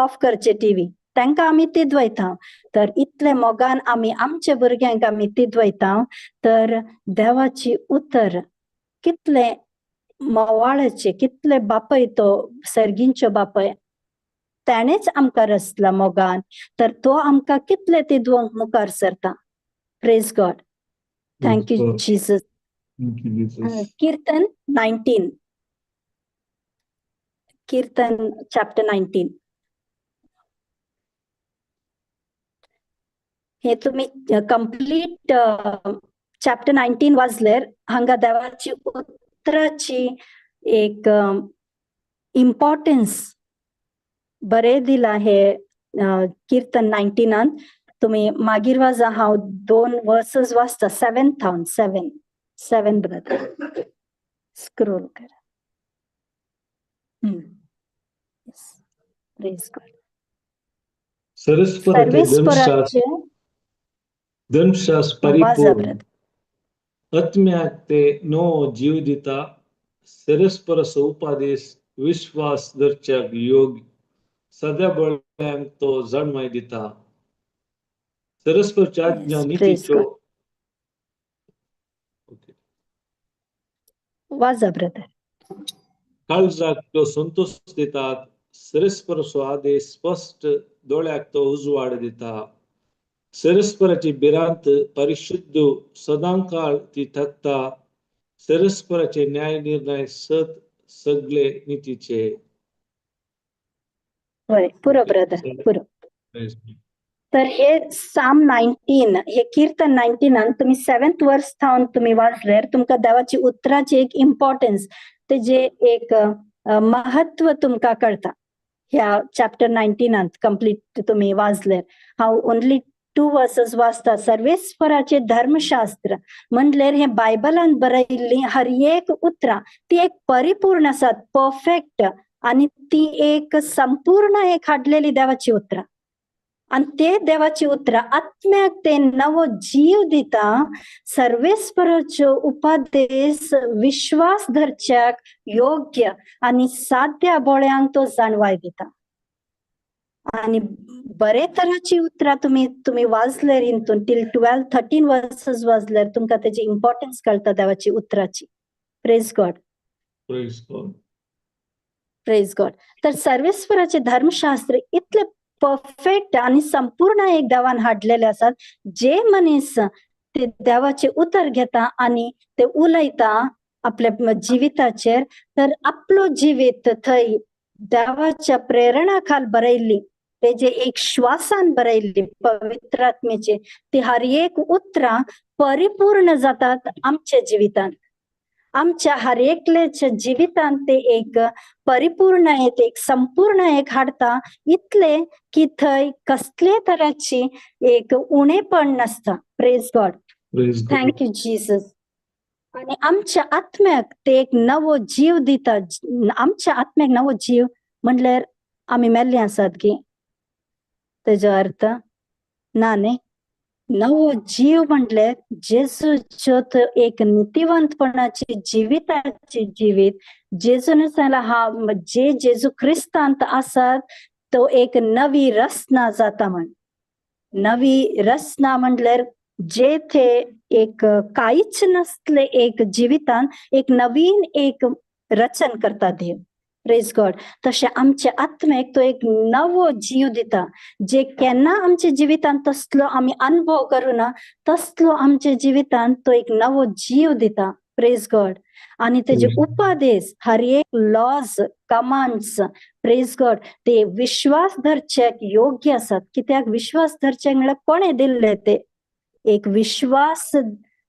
ऑफ करचें टीव्ही, तांकां आमी तिद्वयता. तर इतले मोगान आमी आमच्या भुरग्यांक आमी तिद्वयता. तर देवाची उतर कितले मोवाळाचे, कितले बापय तो सर्गींचो बापय ताणेच आमकां रचला मोगान, तर तो आमकां कितले तिद्वंक मुखार सरता. Praise God. Thank you Jesus. Kirtan 19, Kirtan chapter 19. हे तुम्ही कंप्लीट चॅप्टर 19 वाचल्यार हांगा देवाची उतराची एक इम्पॉर्टन्स बरें दिलां हे किर्तन 19 तुमी मागीर वाजा. हांव दोन वर्सस वाचता. 7 थावन 7 7 ब्रदर, स्क्रोल करा. Praise God. सरस्वराचे सर्वेस्पराचे धर्मशास्त्र वाजा परिपूर्ण, ब्रदर. आत्म्याक ते नवो जीव दिता. सेरेस्पराचो उपादेश विश्वास धरच्याक योग्य, सद्या बळ्यांक तो जाणवाय दिता. सेरेस्पराची आज्ञा Yes, praise नितीच्यो. God. Okay. वाजा ब्रदर. काळजाक त्यो संतोष दितात. सेरेस्पराचो आदेश स्पश्ट, दोळ्याक तो उजवाड दिता. सेरेस्पराची भिरांत परिशुद्ध, सदांकाळ ती थकता. सेरेस्पराचे न्याय निर्णय सत, सगळे नितीचे. बरें, पुरो ब्रदर, पुरो. तर हे साम 19, हे कीर्तन 19 तुम्ही 7th वर्स थावन तुम्ही वाचल्यार तुमकां देवाची उतराची एक इम्पॉर्टन्स, तेजे एक महत्व तुमकां कळटा. ह्या चॅप्टर 19 कंप्लीट तुम्ही वाचल्यार. हांव ओनली 2 वर्सस वाचता. सर्वेस्पराचे धर्मशास्त्र म्हणल्यार हे बायबलान बरयल्ली हर एक उतरां ती एक परिपूर्ण आसात, परफेक्ट, आनी ती एक संपूर्ण एक हाडलेली देवाची उतरां. आनी ते देवाची उतरां आत्म्याक ते नवो जीव दिता. सर्वेस्पराचो उपदेश विश्वास धरच्याक योग्य आनी साध्या बोळ्यांक तो जाणवाय दिता. आनी बरे तराची उतरां तुमी वाचल्यार हितून टील 12 13 वर्सस वाचल्यार तुमकां तेजी इम्पॉर्टन्स कळटा देवाची उतराची. Praise God. Praise God. Praise God. तर सर्वेस्पराचे धर्मशास्त्र इतले परफेक्ट आनी संपूर्ण एक देवान हाडलेले आसात, जे मनीस ते देवाचे उतर घेता आनी ते उलयता आपल्या जिविताचेर, तर आपलो जिवीत थंय देवाच्या प्रेरणा खाल बरयल्ली, तेजे एक श्वासान बरयल्ली पवित्र आत्म्याचे ती हर एक उतरां परिपूर्ण जातात आमच्या जिवितांत. आमच्या हर एकल्याच्या जिवितांत ते एक परिपूर्ण एक, एक संपूर्ण एक हाडता, इतले की थंय कसले तराची एक उणेपण नासता. Praise God. Praise God. Thank you Jesus. आनी आमच्या आत्म्याक ते एक नवो जीव दिता. आमच्या आत्म्याक नवो जीव म्हणल्यार आमी मेल्ले आसात की तेजो अर्थ ना न्ही. नवो जीव म्हणल्यार जेजूच्यो एक नितीवंतपणाची जिविताची जिवीत जेजून सांगला हा, जे जेजू क्रिस्तांत आसात तो एक नवी रचना जाता म्हण. नवी रचना म्हणल्यार जे थे एक कांयच नसले एक जिवितान एक नवीन एक रचन करता देव. Praise God. तशें आमच्या आत्म्याक तो एक नवो जीव दिता, जे केन्ना आमच्या जिवितांत तसलो आमी अनुभव करुना तसलो आमच्या जिवितांत तो एक नवो जीव दिता. Praise God. आनी तेजे उपदेश हर एक लॉज कमांड्स, प्रेज गॉड, ते विश्वास धरच्याक योग्य आसात. कित्याक विश्वास धरच्याक म्हणल्यार कोणें दिल्ले ते एक विश्वास,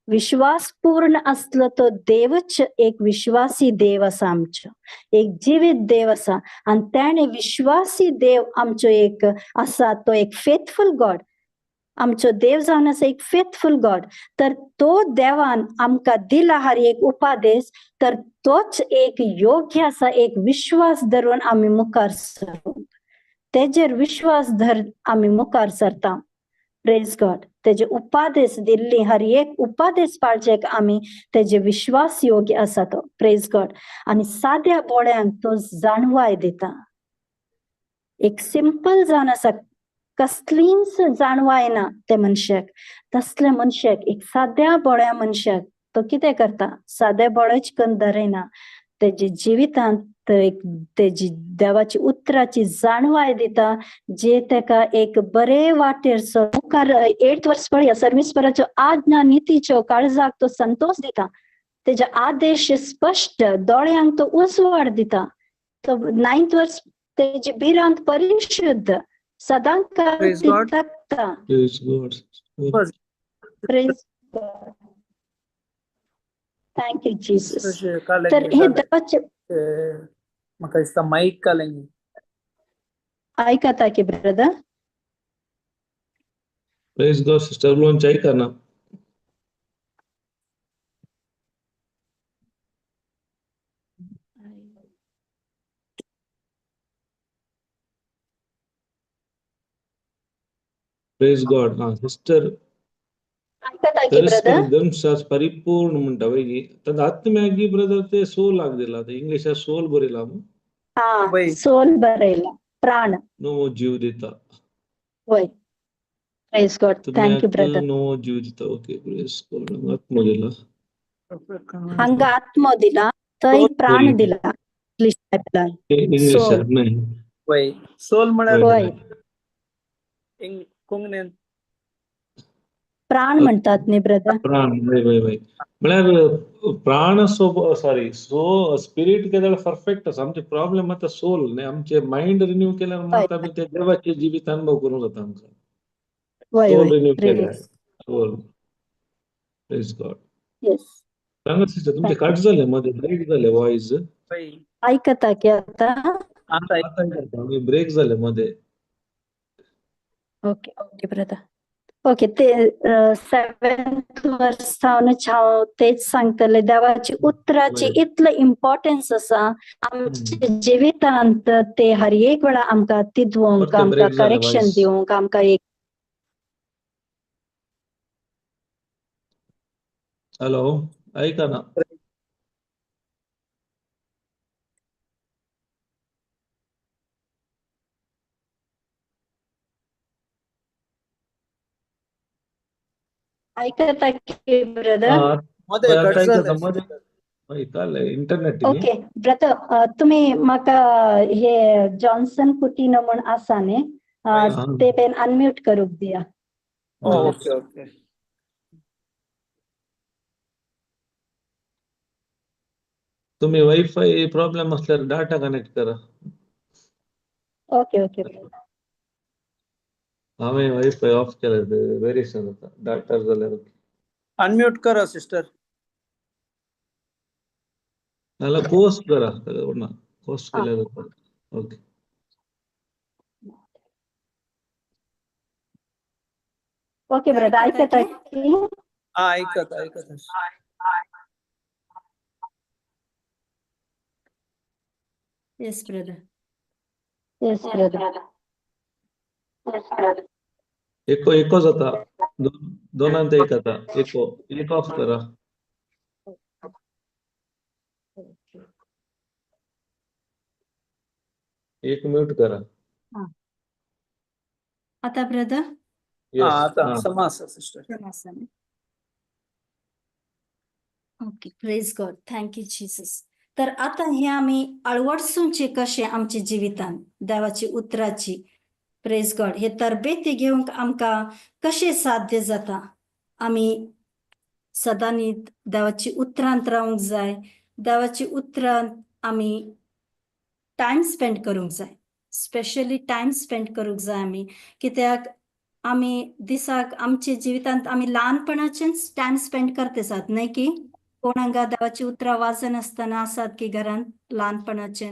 विश्वासपूर्ण आसलो तो देवच एक विश्वासी देव आसा आमचो, एक जिवीत देव आसा. आनी तेणें विश्वासी देव आमचो एक आसा, तो एक फेथफूल गॉड आमचो देव जावन आसा, एक फेथफूल गॉड. तर तो देवान आमकां दिला हर एक उपादेश, तर तोच एक योग्य आसा, एक विश्वास धरून आमी मुखार सरूंक, तेजेर विश्वास धर आमी मुखार सरता. Praise God. तेजे उपादेश दिल्ली हर एक उपादेश पाळचेक आमी तेजे विश्वास योग्य आसा तो. Praise God. आनी साद्या बोळ्यांक तो जाणवाय दिता. एक सिंपल जावन आसा, कसलीच जाणवाय ना ते मनशाक, तसल्या मनशाक एक साद्या बोळ्या मनशाक तो कितें करता, साद्या बोळेच कन्न धरयना, तेजे जिवितांत एक तेजी देवाची उतराची जाणवाय दिता, जे तेका एक बरे वाटेर मुखार. 8 वर्स पळया, सर्वेस्पराच्यो आज्ञा नितीच्यो काळजाक तो संतोष दिता, तेजे आदेश स्पश्ट, दोळ्यांक तो उजवाड दिता. तो 9th वर्स तेजी भिरांत परिशुद्ध, सदांकाळ Praise ती God. तकता. Praise God. Praise God. Thank you Jesus. तशें काल तर हे देवाचे म्हाका दिसता माईक कालें. आयकता की ब्रदर? प्रेज गॉड सिस्टर, लोन ऐका ना. प्रेज गॉड. हा सिस्टर. आयकता की तेरेस्पर ब्रदर? धर्मशास्त्र परिपूर्ण म्हणटा वय तद आत्म्यागी ब्रदर, ते सोल लागदिला, ते इंग्लिशात सोल बरयला. हा. वय. सोल बरयला, प्राण. नवो जीव दिता. वय, प्रेज गॉड, thank you brother. नवो जीव दिता. ओके, प्रेज गॉड. आत्मो दिला. हांगा आत्मो दिला, थंय प्राण वय. दिला इंग्लिश बायबलान. ते इंग्लिशात नाही. वय, सोल म्हळ्यार वय. कोंकणीन प्राण म्हणतात न्ही ब्रदर? प्राण, वय वय वय. म्हळ्यार प्राण, सो सॉरी, सो स्पिरिट केल्यार परफेक्ट आसा. आमचे प्रॉब्लेम आतां सोल न्ही. आमचे मायंड रिन्यू केल्यार मात आमी ते देवाचे जिवीत अनुभव करूंक जाता आमकां. वय. सोल वय. रिन्यू केल्यार सोल. Praise God. Yes. सांगा सिस्टर, तुमचे कट जाले मध्ये, ब्रेक जाले वॉइस. वय. आयकता की आता? आता. आता ब्रेक जाले मध्ये. Okay okay brother, okay. ते सेव्हन्थ वर्स सावनच हांव तेच सांगतले, देवाची उतराची इतलो इम्पॉर्टन्स आसा आमच्या जिवितांत. ते हर एक वेळा आमकां तिदवंक, परते आमकां break जालें करेक्शन voice. दिवंक, आमकां एक हॅलो, ऐका ना. आयकता की ब्रदर? हा, मध्ये आता कट ऐकता जालें. मध्ये. हय, इंटरनेट. ओके ब्रदर, तुम्ही म्हाका हे जॉन्सन कुटिनो म्हूण आसा न्ही, ते पेन अनम्यूट करूंक दिया. Okay okay. तुम्ही वायफाय प्रॉब्लेम असल्यार डाटा कनेक्ट करा. Okay okay brother. हांवें वायफाय ऑफ केलें, वेरिएशन जाता डाटा जाल्यार. अनम्यूट करा सिस्टर. नाल्यार पोस्ट करा ना, पोस्ट केल्यार जाता. ओके. ओके ब्रदर, आयकता की? हा, ऐकत ऐकत. Yes, brother. Yes brother, yes brother. एको एको जाता, दोनांत एक जाता. एको एक ऑफ करा. एक म्यूट करा. आता ब्रदर? हा. येस. आता समा आसा sister. Okay, praise God, thank you Jesus. तर आता हे आमी अळवडसूनचे कशें आमच्या जिवितान देवाची उतराची, प्रेज गॉड, हे तरबेती घेवंक आमकां कशें साध्य जाता. आमी सदांनी देवाची उतरांत रावंक जाय. देवाची उतरांत आमी टायम स्पेंड करूंक जाय, स्पेशली टायम स्पेंड करूंक जाय आमी, कित्याक आमी दिसाक आमच्या जिवितांत आमी ल्हानपणाचेच टायम स्पेंड करते आसात न्हय की कोण हांगा देवाची उतरां वाचनासतना आसात की घरांत ल्हानपणाचे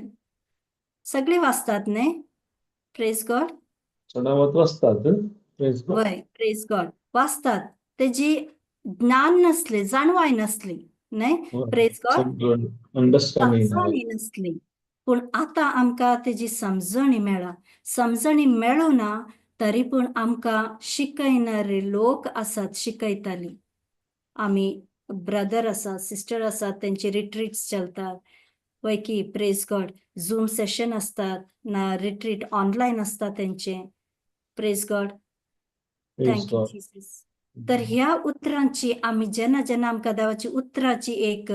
सगळे वाचतात न्हय? प्रेज गॉड. चडावत वाचतात. प्रेज गॉड. वय, प्रेज गॉड. वाचतात, तेजी ज्ञान नसले, जाणवाय नसली न्हय? Praise God. Understanding. समजणी नसली, पूण आतां आमकां तेजी समजणी मेळ्ळा. समजणी मेळूना तरी पूण आमकां शिकयणारे लोक आसात, शिकयताली. आमी ब्रदर आसा, सिस्टर आसात, तेंचे रिट्रीट्स चलतात वय की? प्रेज गॉड. झूम सेशन असतात ना, रिट्रीट ऑनलायन असतात तेंचे. Praise God, thank you Jesus. तर ह्या उतरांची आमी जेन्ना जेन्ना आमकां देवाची उतराची एक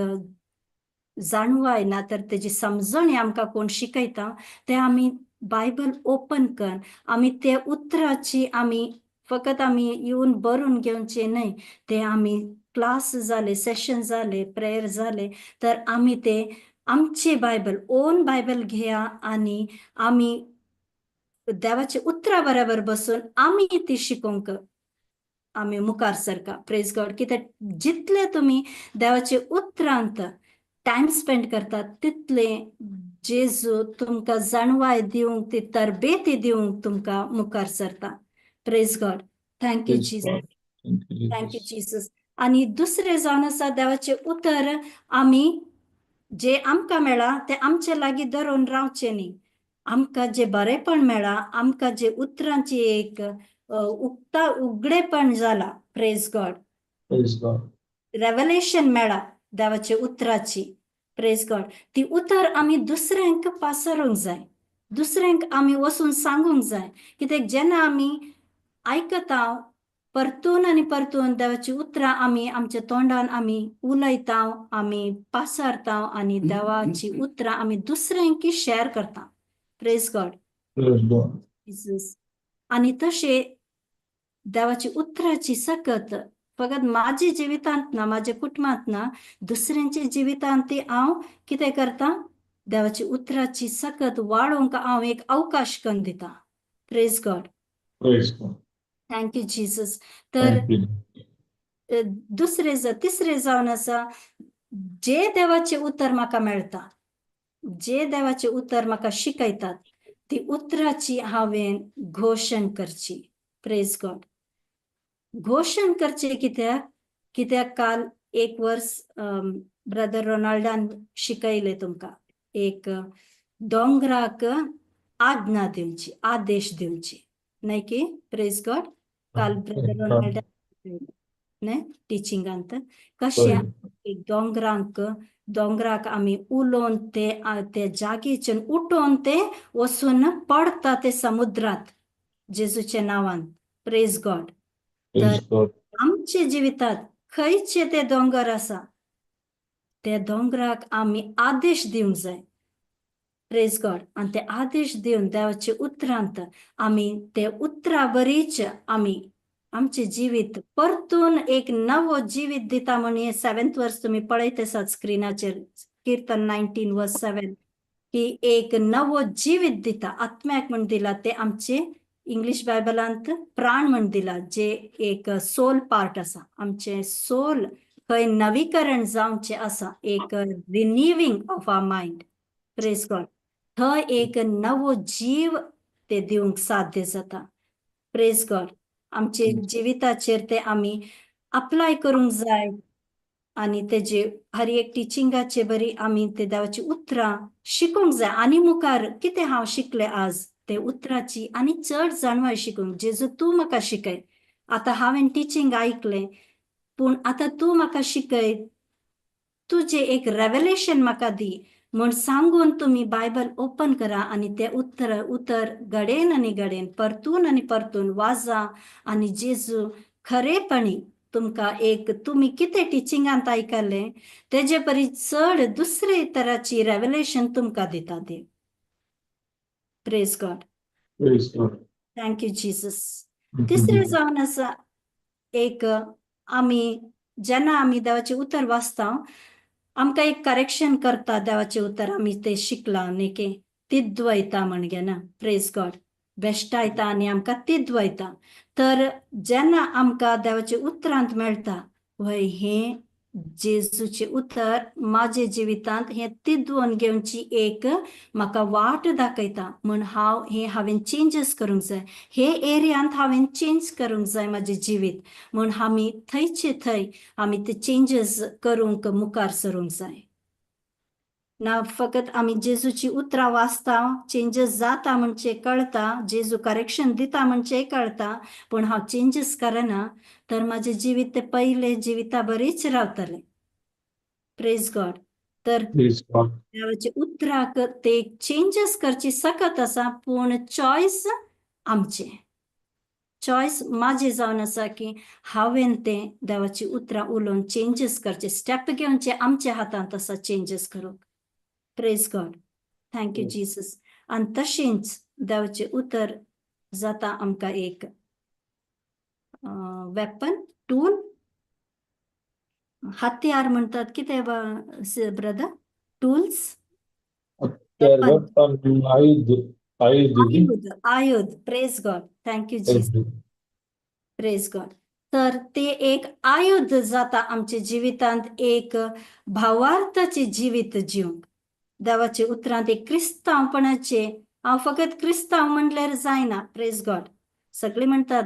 जाणवाय ना तर तेजी समजणी आमकां कोण शिकयता, ते आमी बायबल ओपन कर, आमी ते उतराची आमी फकत आमी येवन बरोवन घेवचे न्हय. ते आमी क्लास जाले, सेशन जाले, प्रेयर जाले तर आमी ते आमचे बायबल, ओन बायबल घेया आनी आमी देवाच्या उतरा बराबर बसून आमी ती शिकोवंक आमी मुखार सरका. प्रेज गॉड. कित्याक जितले तुमी देवाचे उतरांत टायम स्पेंड करतात तितले जेजू तुमकां जाणवाय दिवंक, ती तरबेती दिवंक तुमकां मुखार सरता. Praise God. Thank you Praise Jesus. God. Thank you, thank you Jesus. Jesus. आनी दुसरें जावन आसा, देवाचें उतर आमी जे आमकां मेळ्ळां तें आमचे लागीं धरून रावचें न्ही. आमकां जें बरेंपण मेळ्ळां, आमकां जें उतरांची एक उक्ता उगडेपण जालां, praise God, Praise God. Revelation मेळ्ळां देवाच्या उतराची, प्रेज गॉड, ती उतर आमी दुसऱ्यांक पासरूंक जाय, दुसऱ्यांक आमी वचून सांगूंक जाय. कित्याक जेन्ना आमी आयकता परतून आनी परतून देवाची उतरां, आमी आमच्या तोंडान आमी उलयता, आमी पासारता आनी देवाची उतरां आमी दुसऱ्यांकी शेअर करता. Praise God. Praise God. Jesus. आनी तशें देवाची उतराची सकत फकत म्हाज्या जिवितांत ना, म्हाज्या कुटुंबांत ना, दुसऱ्यांच्या जिवितांत ती हांव कितें करता, देवाची उतराची सकत वाडोवंक हांव एक अवकाश करून दिता. Praise God. Praise God. Thank you Jesus. तर Thank you. दुसरें, तिसरें जावन आसा, जे देवाचें उतर म्हाका मेळटा, जे देवाचें उतर म्हाका शिकयतात, ती उतराची हांवें घोशण करची. प्रेज गॉड. घोशण करचें कित्याक? कित्याक काल एक वर्स ब्रदर रोनाल्डान शिकयलें तुमकां, एक दोंगराक आज्ञा दिवची, आदेश दिवची, न्हय की? प्रेज गॉड. काल ब्रदर रोनाल्डान न्हय टिचिंगांत कशें एक दोंगरांक, दोंगराक आमी उलोवन ते ते जागेच्यान उठोवन ते वचून पडता ते समुद्रांत जेजूच्या नांवान. Praise God. Praise God. आमच्या जिवितांत खंयचे ते दोंगर आसा, त्या दोंगराक आमी आदेश दिवंक जाय. प्रेज गॉड. आनी ते आदेश दिवन देवाच्या उतरांत आमी ते उतरा बरीच आमी आमचें जिवीत परतून एक नवो जिवीत दिता. म्हण हे सेवेंथ वर्स तुमी पळयत आसात स्क्रिनाचेर, किर्तन 19 वर्स 7, की एक नवो जिवीत दिता आत्म्याक म्हण दिला. ते आमचे इंग्लीश बायबलांत प्राण म्हण दिला, जे एक सोल पार्ट आसा. आमचे सोल खंय नवीकरण जावचें आसा, एक renewing of our mind. Praise God. थंय एक नवो जीव ते दिवंक साध्य जाता. प्रेज गॉड. आमचे जिविताचेर ते आमी अप्लाय करूंक जाय आनी तेजे हर एक टिचिंगाचे बरी आमी ते देवाची उतरां शिकूंक जाय. आनी मुखार कितें हांव शिकलें आज, ते उतराची आनी चड जाणवाय शिकूंक. जेजू, तूं म्हाका शिकय. आतां हांवें टिचींग आयकलें, पूण आतां तूं म्हाका शिकय, तुजें एक रेवलेशन म्हाका दी म्हूण सांगून तुमी बायबल ओपन करा आनी तें उतर उतर घडेन आनी घडेन परतून आनी परतून वाचा आनी जेजू खरेपणी तुमकां एक तुमी कितें टिचिंगांत आयकलें तेजे परी चड दुसरे तराची रेवलेशन तुमकां दिता देव. Praise God. Praise God. Thank you Jesus. तिसरें जावन आसा, एक आमी जेन्ना आमी देवाचें उतर वाचता, आमकां एक करेक्शन करता देवाचें उतर. आमी तें शिकलां न्ही की तिद्वयता म्हणगे ना? प्रेज गॉड. बेश्टायता आनी आमकां तिद्वयता. तर जेन्ना आमकां देवाचें उतरांत मेळटा, वय, हें जेजूचें उतर म्हाजे जिवितांत हें तिद्वोन घेवची एक म्हाका वाट दाखयता म्हूण हांव हें हांवें चेंजीस करूंक जाय, हे एरियांत हांवें चेंज करूंक जाय म्हाजें जिवीत म्हूण आमी थंयचे थंय आमी ते चेंजीस करूंक मुखार सरूंक जाय. ना फकत आमी जेजूची उतरां वाचता, चेंजीस जाता म्हणचे कळता, जेजू करेक्शन दिता म्हणचे कळता, पूण हांव चेंजीस करना तर म्हाजें जिवीत ते पयले जिविता बरीच रावतलें. प्रेज गॉड. तर Praise God. देवाच्या उतराक ते चेंजीस करची सकत आसा, पूण चॉयस आमचें, चॉयस म्हाजें जावन आसा की हांवें तें देवाची उतरां उलोवन चेंजीस करचे, स्टेप घेवचे. आमच्या हातांत आसा चेंजीस करूंक. Praise God. Thank you Jesus. आनी तशेंच देवाचें उतर जाता आमकां एक वेपन, टूल, हत्यार म्हणतात कितें ब्रदर? टूल्स. हत्यार, weapon, आयुध, आयुध दी. आयुध, आयुध. Praise God. Thank you Jesus. Praise God. तर ते एक आयुध जाता आमच्या जिवितांत, एक भावार्थाचे जिवीत जिवंक देवाचे उतरांत एक क्रिस्तांवपणाचे. हांव फकत क्रिस्तांव म्हणल्यार जायना, प्रेज गॉड. सगळीं म्हणटात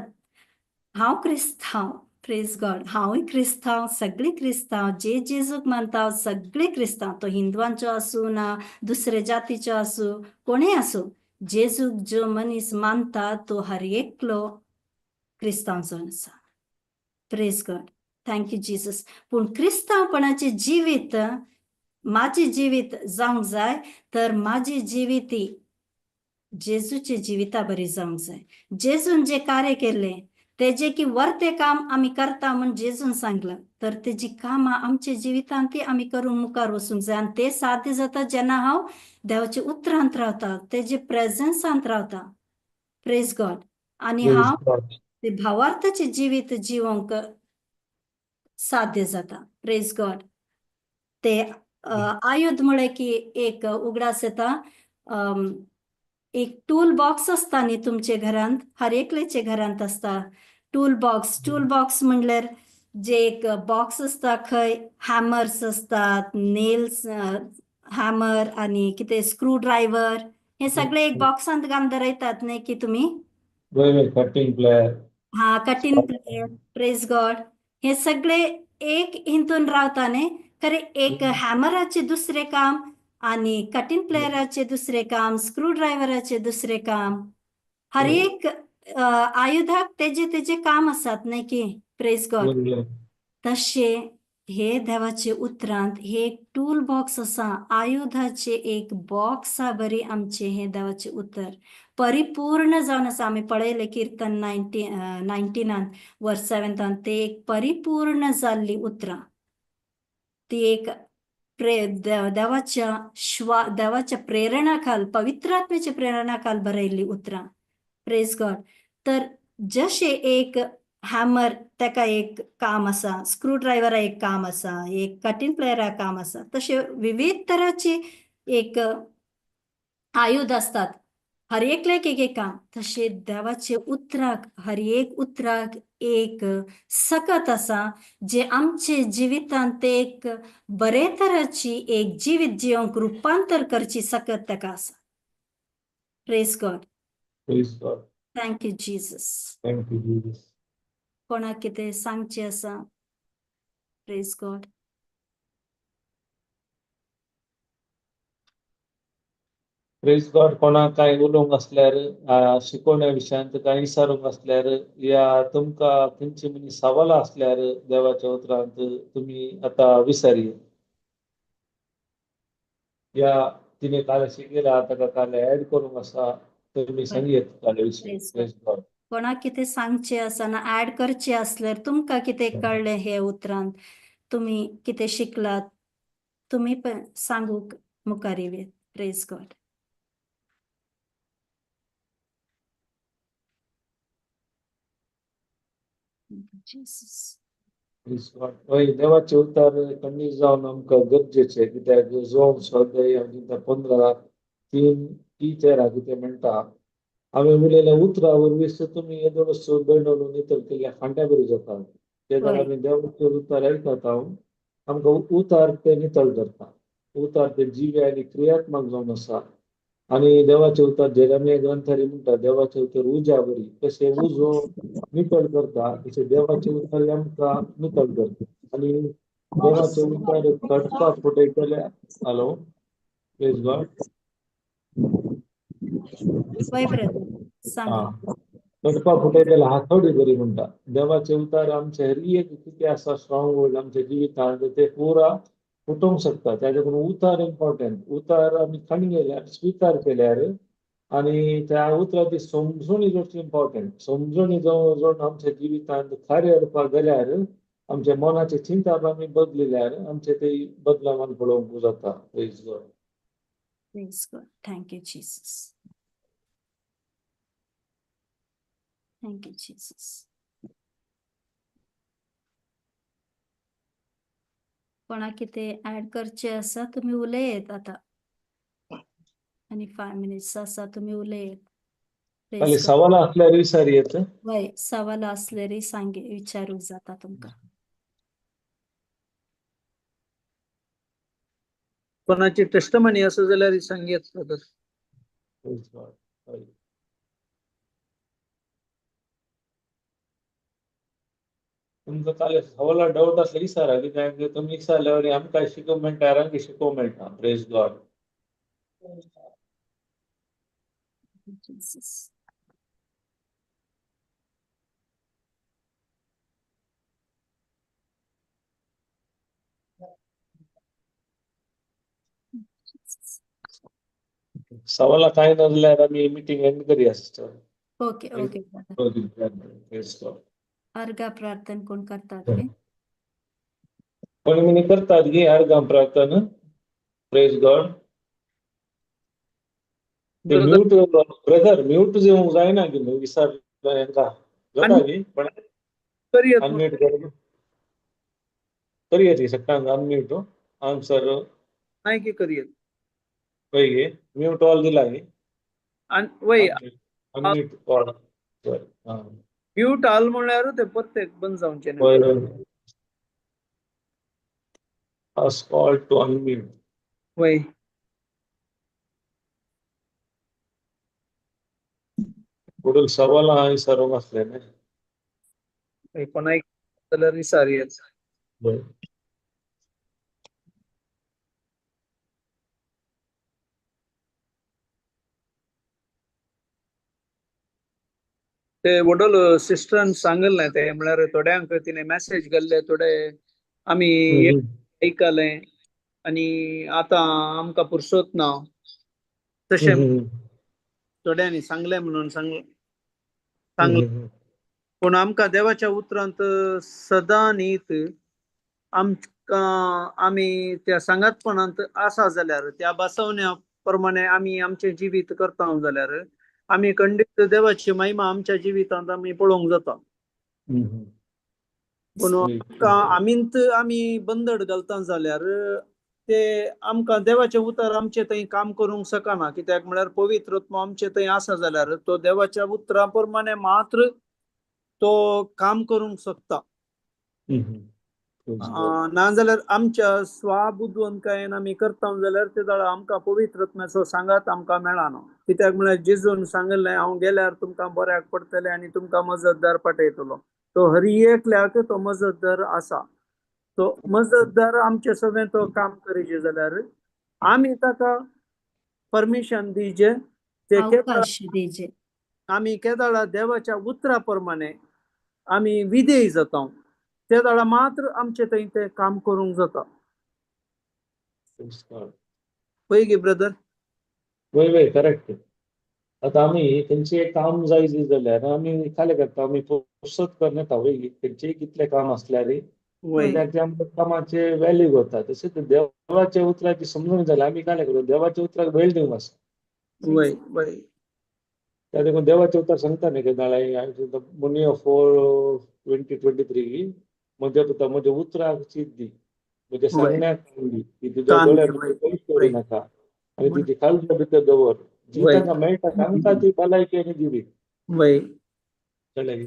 हांव क्रिस्तांव, प्रेज गॉड, हांवूय क्रिस्तांव, सगळीं क्रिस्तांव, जे जेजूक मानता सगळीं क्रिस्तांव, तो हिंदवांचो आसूं ना दुसरे जातीचो आसूं, कोणूय आसूं, जेजूक जो मनीस मानता तो हर एकलो क्रिस्तांव जावन आसा. Praise God, thank you Jesus. पूण क्रिस्तांवपणाचें जिवीत म्हाजें जिवीत जावंक जाय तर म्हाजी जिवीत जेजूचे जिविता बरी जावंक जाय. जेजून जें कार्य केल्लें तेजें की वर्तें काम आमी करता म्हूण जेजून सांगलां, तर तेजी कामां आमच्या जिवितांत ती आमी करूंक मुखार वचूंक जाय. आनी तें साध्य जाता जेन्ना हांव देवाच्या उतरांत रावता, तेजे प्रेजन्सांत रावता. प्रेज गॉड. आनी हांव ते भावार्थाचें जिवीत जिवंक साध्य जाता. प्रेज गॉड. ते आयुध म्हळें की एक उगडास येता, एक टूल बॉक्स आसता न्ही तुमचे घरांत, हर एकल्याच्या घरांत आसता टूल बॉक्स. टूल बॉक्स म्हणल्यार जे एक बॉक्स आसता खंय हॅमर्स आसतात, नेल्स, हॅमर आनी कितें स्क्रू ड्रायव्हर, हे सगळे एक बॉक्सांत घालून दवरतात न्ही की तुमी. Cutting player. हा, कटींग प्लेयर, प्रेज गॉड. हे सगळे एक हितून रावता न्ही, खरें एक हॅमराचें दुसरें काम आनी कटींग प्लेयराचें दुसरें काम, स्क्रू ड्रायव्हराचें दुसरें काम, हर एक आयुधाक तेजे तेजे काम आसात न्ही की. प्रेज गॉड. तशें हे देवाचे उतरांत हे एक टूल बॉक्स आसा, आयुधाचे एक बॉक्सा बरी आमचें हें देवाचें उतर परिपूर्ण जावन आसा. आमी पळयलें किर्तन 19 वर्स 7 ते एक परिपूर्ण जाल्लीं उतरां, ती एक देवाच्या देवाच्या प्रेरणा खाल, पवित्र आत्म्याच्या प्रेरणा खाल बरयल्ली उतरां. प्रेज गॉड. तर जशें एक हॅमर तेका एक काम आसा, स्क्रू ड्रायव्हरा एक काम आसा, एक कटींग प्लेयरा काम आसा, तशें विविध तराचे एक आयुध आसतात, हर एकल्याक एक एक काम. तशें देवाचे उतराक, हर एक उतराक एक सकत आसा जे आमचे जिवितांत ते एक बरे तराची एक जिवीत जिवंक रुपांतर करची सकत तेका आसा. Praise God. Praise God. Thank you Jesus. Thank you Jesus. कोणाक कितें सांगचें आसा? Praise God. Praise God. कोणाक कांय उलोवंक आसल्यार, शिकोवण्या विशयांत कांय विचारूंक आसल्यार या तुमकां खंयची मनीस सवालां आसल्यार देवाच्या उतरांत तुमी आतां विचारी. या तिणे काल शिकयला ताका काल ऍड करूंक आसा तुमी सांगयत काल विशय. प्रेज गॉड. कोणाक कितें सांगचें आसा ना ऍड करचें आसल्यार, तुमकां कितें कळ्ळें हे उतरांत, तुमी कितें शिकलात, तुमी पण सांगूंक मुखार येयात. Praise God. Jesus. Praise God. हय, देवाचे उतर खंडीत जावन आमकां गरजेचें, कित्याक जोम स्वाध्याय 15:3-13 कितें म्हणटा, हांवें उलयल्या उतरा वरवीं तुमी येदोळसो बेणून नितळ केल्ल्या फांट्या बरी जाता. तेन्ना आमी देवाचे उतर आयकता, आमकां उतार ते नितळ करता, उतार ते जिवे आनी क्रियात्मक जावन आसा. आनी देवाचे उतर जेरेमिया ग्रंथारी म्हणटा, देवाचे उतर उज्या बरी, कशें उजो नितळ करता तशें देवाचे उतर आमकां नितळ करता. आनी देवाचे उतर खडपा फुटयतले. हॅलो, प्रेज गॉड. खडपा फुटयतले हातोडी बरी म्हणटा. देवाचे उतर आमचे हर एक कितें आसा स्ट्रॉंग होल्ड आमच्या जिवितांत ते पुरा फुटोवंक शकता. ताजे करून उतार इम्पॉर्टंट. उतार आमी खण गेल्यार, स्विकार केल्यार आनी त्या उतराची समजूणी जोडची इम्पॉर्टंट. समजूणी जोड आमच्या जिवितांत कार्य हाडपाक गेल्यार आमच्या मनाचे चिंताप आमी बदलिल्यार आमचे ते बदलावान पळोवंक जाता. Praise God. Praise God. Thank you Jesus. Thank you Jesus. कोणाक कितें ऍड करचें आसा तुमी उलयत आतां, आनी 5 मिनट्स आसा तुमी उलयत. खाली प्रेज गॉड. सवाल असल्यार विचार येत. वय सवाल आसल्यारय सांगे विचारूंक जाता तुमकां. कोणाची टेस्टमनी आसा जाल्यार सांगयेत brother. Praise God. हय. तुमकां काल सवाला डावट आसल्यार विचारा, कित्याक तुमी विचारल्यार आमकां शिकोवंक मेळटा, हेरांक शिकोवंक मेळटा. Praise God. Jesus. सवाला कांय ना जाल्यार आमी मिटींग एंड करया sister. Okay okay brother. Praise God. अर्घा प्रार्थना कोण करतात गे? कोणी मिनी करतात गे अर्घा प्रार्थना. Praise God. ते ब्रदर म्यूट ब्रदर म्यूट जावंक जायना की न्हू विचार हेंका जाता गी पण करयेत. अनम्यूट कर करया ती सगळ्यांक अनम्यूट आन्सर. नाही की करयेत. वय गे म्यूट ऑल दिला गे. आनी वय. अनम्यूट ऑल हां. म्यूट ऑल म्हणल्यार ते परतेक बंद जावचें न्ही. वय वय. Ask all to unmute. वय. फुडल सवाल आहा विचारूंक आसलें न्ही. वय, कोणाक जाल्यार विचार येत. वय. ते वडोल सिस्टरान सांगलें ते म्हळ्यार थोड्यांक तिणें मॅसेज घाल्ले, थोडे आमी आयकलें आनी आतां आमकां पुरसोत ना तशें थोड्यांनी सांगलें म्हणून सांगलें. पूण आमकां देवाच्या उतरांत सदां न्हीत आमकां आमी त्या सांगातपणांत आसा जाल्यार, त्या बसवण्या प्रमाणे आमी आमचें जिवीत करता जाल्यार आमी खंडीत देवाची महिमा आमच्या जिवितांत आमी पळोवंक जाता. पूण आमकां आमींत आमी बंदड घालता जाल्यार ते आमकां देवाचें उतर आमचे थंय काम करूंक शकना, कित्याक म्हळ्यार पवित्र आत्मो आमचे थंय आसा जाल्यार तो देवाच्या उतरा प्रमाणे मात्र तो काम करूंक शकता. ना जाल्यार आमच्या स्वाबुद्वंतकायेन आमी करता जाल्यार ते जाल्यार आमकां पवित्र आत्म्याचो सांगात आमकां मेळना, कित्याक म्हळ्यार जेजून सांगिल्लें हांव गेल्यार तुमकां बऱ्याक पडटलें आनी तुमकां मजतदार पाठयतलो. तो हर एकल्याक तो मजतदार आसा. तो मजतदार आमचे सगळें तो काम करीजे जाल्यार आमी ताका परमिशन दिजे, ते अवकाश दिजे. आमी केदाळा देवाच्या उतरा प्रमाणे आमी विधेय जाता ते वेळा मात्र आमचे थंय ते काम करूंक जाता. पळय गे ब्रदर. वय वय करेक्ट. आतां आमी खंयचें काम जाय जाल्यार आमी खालें करता, आमी पुरसत करून येता वय, खंयचेय कितलें काम आसल्यार वय. कित्याक ते आमकां कामाचे वेल्यू जाता. तशेंच देवाच्या उतराची समजून जाल्यार आमी काय करूं, देवाच्या उतराक वेळ दिवंक आसा. वय वय. त्या देखून देवाचें उतर सांगता न्ही केन्ना मुनियो 4:20-23, म्हज्या पुता म्हज्या उतराक चीत दी, म्हज्या सांगण्याक कान दी, की तुज्या कान दी, दोळ्या वय. पयस दवरूं नाका आनी तुजी काळजा भितर दवर, जी वय. तांकां मेळटा तांकां ती भलायकी आनी जिवीत. वय. कळ्ळें?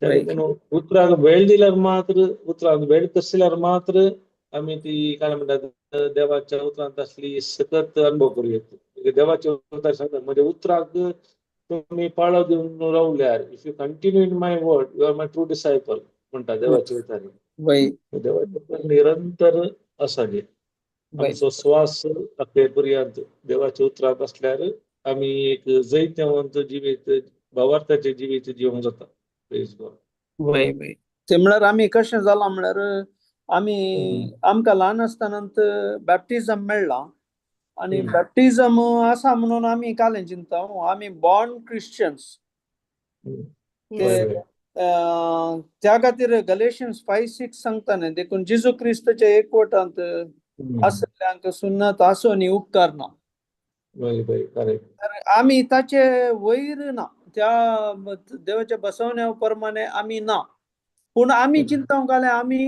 त्या देखून उतराक वेळ दिल्यार मात्र, उतराक वेळ कसल्यार मात्र आमी ती काय म्हणटात देवाच्या उतरांत आसली सतत अनुभव करूं येता. देवाच्या उतराक सांगता म्हज्या उतराक तुमी पाळो दिवन रावल्यार, if you continue in my word you are my true disciple म्हणटा देवाच्या उतरांनी. वय. देवाचें उतर निरंतर आसा गे. वय. आमचो श्वास अखेर पर्यंत देवाच्या उतराक आसल्यार आमी एक जैतवंत जिवीत, भावार्थाचें जिवीत जिवंक जाता. Praise God. वय वय. ते म्हळ्यार आमी कशें जालां म्हळ्यार आमी आमकां ल्हान आसतना बॅप्टिजम मेळ्ळां आनी बॅप्टिजम आसा म्हणून आमी कालें चिंता आमी बॉर्न क्रिश्चन्स. ते त्या खातीर गलेशियन्स 5:6 सांगता न्ही, देखून जेजू क्रिस्ताच्या एकवटांत आसल्ल्यांक सुन्नत आसून उपकारना. आमी ताचे वयर ना, त्या देवाच्या बसवण्या प्रमाणे आमी ना, पूण आमी चिंता घालें आमी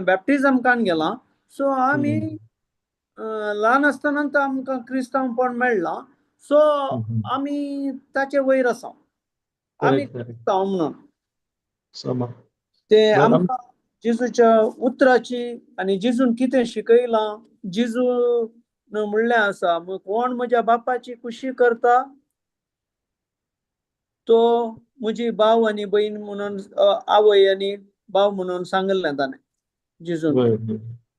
बॅप्टिजम कान गेलां, सो आमी ल्हान आसतना आमकां क्रिस्तांवपण मेळ्ळां, सो आमी ताचे वयर आसा, आमी करेक्ट करेक्ट करता म्हणून समा. ते बरं. आमकां जेजूच्या उतराची आनी जेजून कितें शिकयलां, जेजून म्हणलें आसा, कोण म्हज्या बापाची खुशी करता तो म्हजी भाव आनी भयण म्हणून, आवय आनी भाव म्हणून सांगिल्लें ताणें जेजून. वय वय.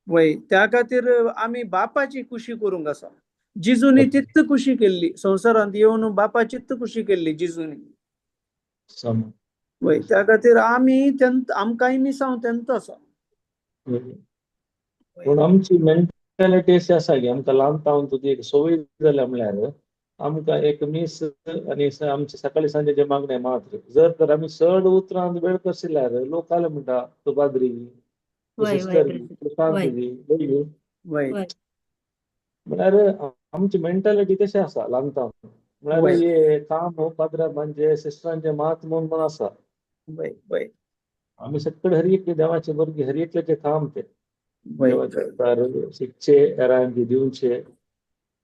वय, त्या खातीर आमी बापाची खुशी करूंक आसा. जेजूनी तित खुशी केल्ली, संवसारांत येवन बापाचीच खुशी केल्ली जेजूनी. समा. वय, त्या खातीर आमी आमकांय मिसांव तेंत आसा. वय. पूण आमची मेंटालिटी अशी आसा की आमकां ल्हान तावन तुजी एक संवय जाल्या, म्हळ्यार आमकां एक मीस आनी आमचे सकाळी सांजेचे मागणे मात्र. जर तर आमी चड उतरांत वेळ करशिल्यार लोक काले म्हणटा, तूं पाद्री, तूं वय वय सिस्टर, ब्रदर. तूं शांत वय. दी. वय. वय. म्हळ्यार आमची मेंटालिटी तशी आसा ल्हान तावन, म्हळ्यार हे काम पाद्रा म्हणजे सिस्टरांचे मात म्हूण म्हण आसा. वय वय. आमी सगळे हर एकले देवाचे भुरगे, हर एकल्याचे काम ते देवाचे उतार शिकचे, हेरांक दिवचे,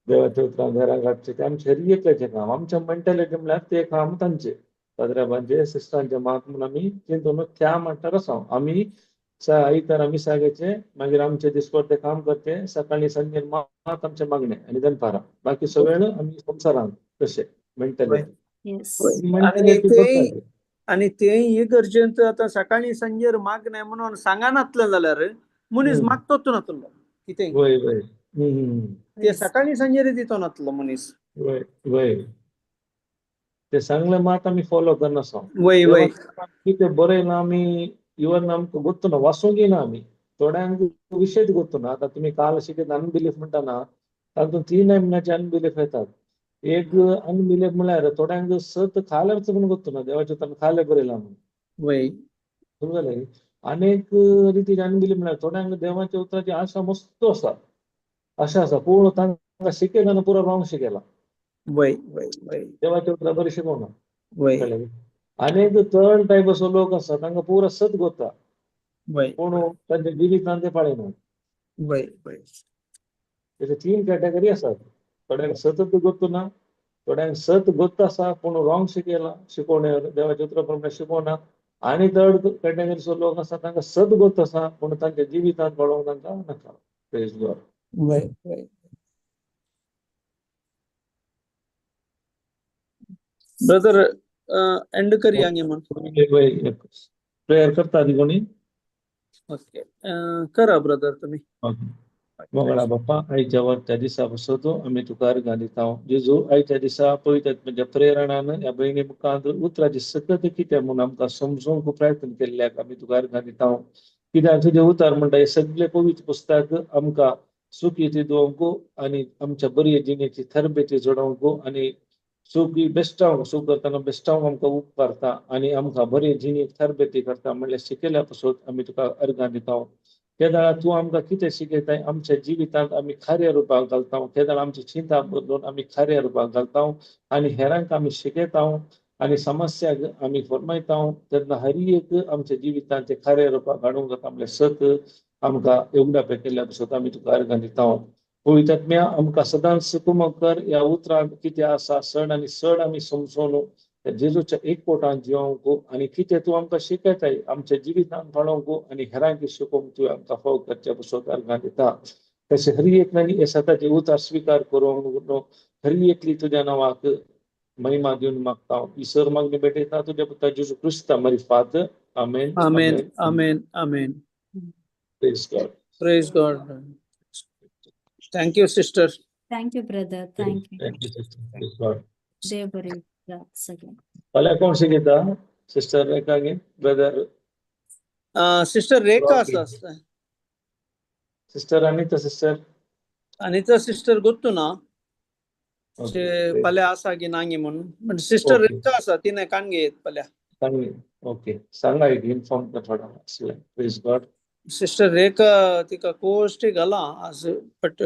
देवाच्या उतरां हेरांक हाडचे, ते आमचे हर एकल्याचें काम. आमच्या मेंटालिटी म्हळ्यार ते काम तांचे पाद्राबांचे सिस्टरांचे मात म्हूण आमी चिंतून त्या म्हणटार आसा. आमी आयतारा मिसागेचे, मागीर आमचे दिसपट्टे काम करते, सकाळी सांजेर मात आमचे मागणे आनी दनपारां, बाकी सगळें आमी संवसारांत तशें मेंटालिटी. येस. आणि मेंटालिटी ते आनी तेय इगर्जेंत आतां सकाळी सांजेर मागणें म्हणून सांगनातलें जाल्यार मनीस मागतोच नातलो कितें. वय वय. ते सकाळी सांजेर दितो नातलो मनीस. वय वय, ते सांगलें मात आमी फॉलो करनासा. वय वय. कितें बरयलां आमी इवन आमकां गोत्तू ना, वाचूंक ना आमी, थोड्यांक विशयच गोत्तू ना. आतां तुमी काल शिकयता अनबिलीफ म्हणटा, तातूंत तीन नमुन्याचे अनबिलीफ येतात. एक अनबिलीफ म्हळ्यार थोड्यांक सत खालेच म्हूण गोत्तू ना, देवाच्या उतरान खालें बरयलां म्हणून. समजलें? अनेक रितीचे अनबिलीफ म्हळ्यार थोड्यांक देवाच्या उतराची आशा मस्त आसा, आशा आसा, पूण तांकां शिकयतना पुरो रॉंग शिकयला. वय वय वय. देवाच्या उतरां बरें शिकोवना. कळ्ळें? अनेक थर्ड टायप असो लोक आसा, तांकां पुरो सत गोता, पूण तांच्या जिवितान ते पाळिनात. वय वय. तेचे तीन कॅटेगरी आसात. थोड्यांक सतत गोत्तू ना, थोड्यांक सत गोत्त आसा पूण रॉंग शिकयला, शिकोवणे देवाच्या उतरा प्रमाणे शिकोवना, आनी थर्ड कॅटेगरीचो लोक आसा, तांकां सत गोत्त आसा पूण तांच्या जिवितांत पाळोवंक तांकां नाका. Praise God. वय वय. ब्रदर, एंड करया गे म्हण. प्रेयर करता न्ही कोणी? ओके, करा ब्रदर तुमी. मोगळा बाप्पा, आयच्या त्या दिसा बसतो आमी तुका अर्गां दिता. जेजू, आयच्या दिसा पवित्र म्हणजे प्रेरणान ह्या भयणी मुखार उतराची सकत कितें म्हूण आमकां समजूंक प्रयत्न केल्ल्याक आमी तुका अर्गां दिता. कित्याक तुजें उतर म्हणटा, हे सगळे पवित्र पुस्तक आमकां सुखी दिवंक आनी आमच्या बरी जिणेची थरबेती जोडोवंक आनी सुखी बेस्टावंक, सूख करतना बेस्टावंक आमकां उपकारता आनी आमकां बरी जिणेक थरबेती करता म्हणल्यार शिकयल्या पासून आमी तुका अर्गां दिता. तेदळा तूं आमकां कितें शिकयताय, आमच्या जिवितांत आमी खाऱ्या रुपाक घालता. तेदळा आमची चिंता बदलून आमी खाऱ्या रुपाक घालता आनी हेरांक आमी शिकयता आनी समस्याक आमी फरमायता. तेन्ना हर एक आमच्या जिवितांत ते खाऱ्या रुपाक हाडूंक जाता म्हणल्यार सत आमकां योगदान केल्ल्या पासून आमी तुका अर्गां दिता. पवित्र आमकां सदांच कुमक कर, ह्या उतरांत कितें आसा सण आनी चड आमी समजून जेजूच्या एक पोटान जिवंक आनी कितें तूं आमकां शिकयताय आमच्या जिवितांत पाळोवंक आनी हेरांक शिकोवंक तुवें आमकां फाव करच्या पासून अर्गां दिता. तशें हर एकल्यानी हे सताचे उतार स्विकार करूंक हर एकली तुज्या नांवाक महिमा दिवन मागता. ही सर मागणी भेटयता तुज्या पुता जेजू क्रिस्ता मारिफात. आमेन. आमेन, आमेन, आमेन. Praise God. Praise God. Thank you sister. Thank you brother, thank you. Thank you sister. Praise God. देव बरें सगळें. फाल्यां कोण शिकयता? सिस्टर रेखा गे ब्रदर? सिस्टर रेखा आसा. Sister Anita sister. Anita sister गोत्तू ना फाल्यां आसा की ना गे म्हणून, सिस्टर रेखा आसा, तिणें काणगे येत फाल्यां. सांग, ओके, सांगा, एक इन्फॉर्म कर थोडा. Praise God. Sister रेखा तिका कोश्टी घाला आज, बट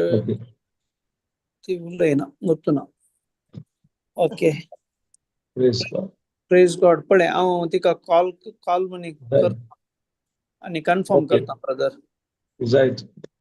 ती उलयना, गोत्तू ना. Okay. Praise God. Praise God. पळय, हांव तिका कॉल कॉल म्हणी करता आनी कन्फर्म करता ब्रदर. जायत.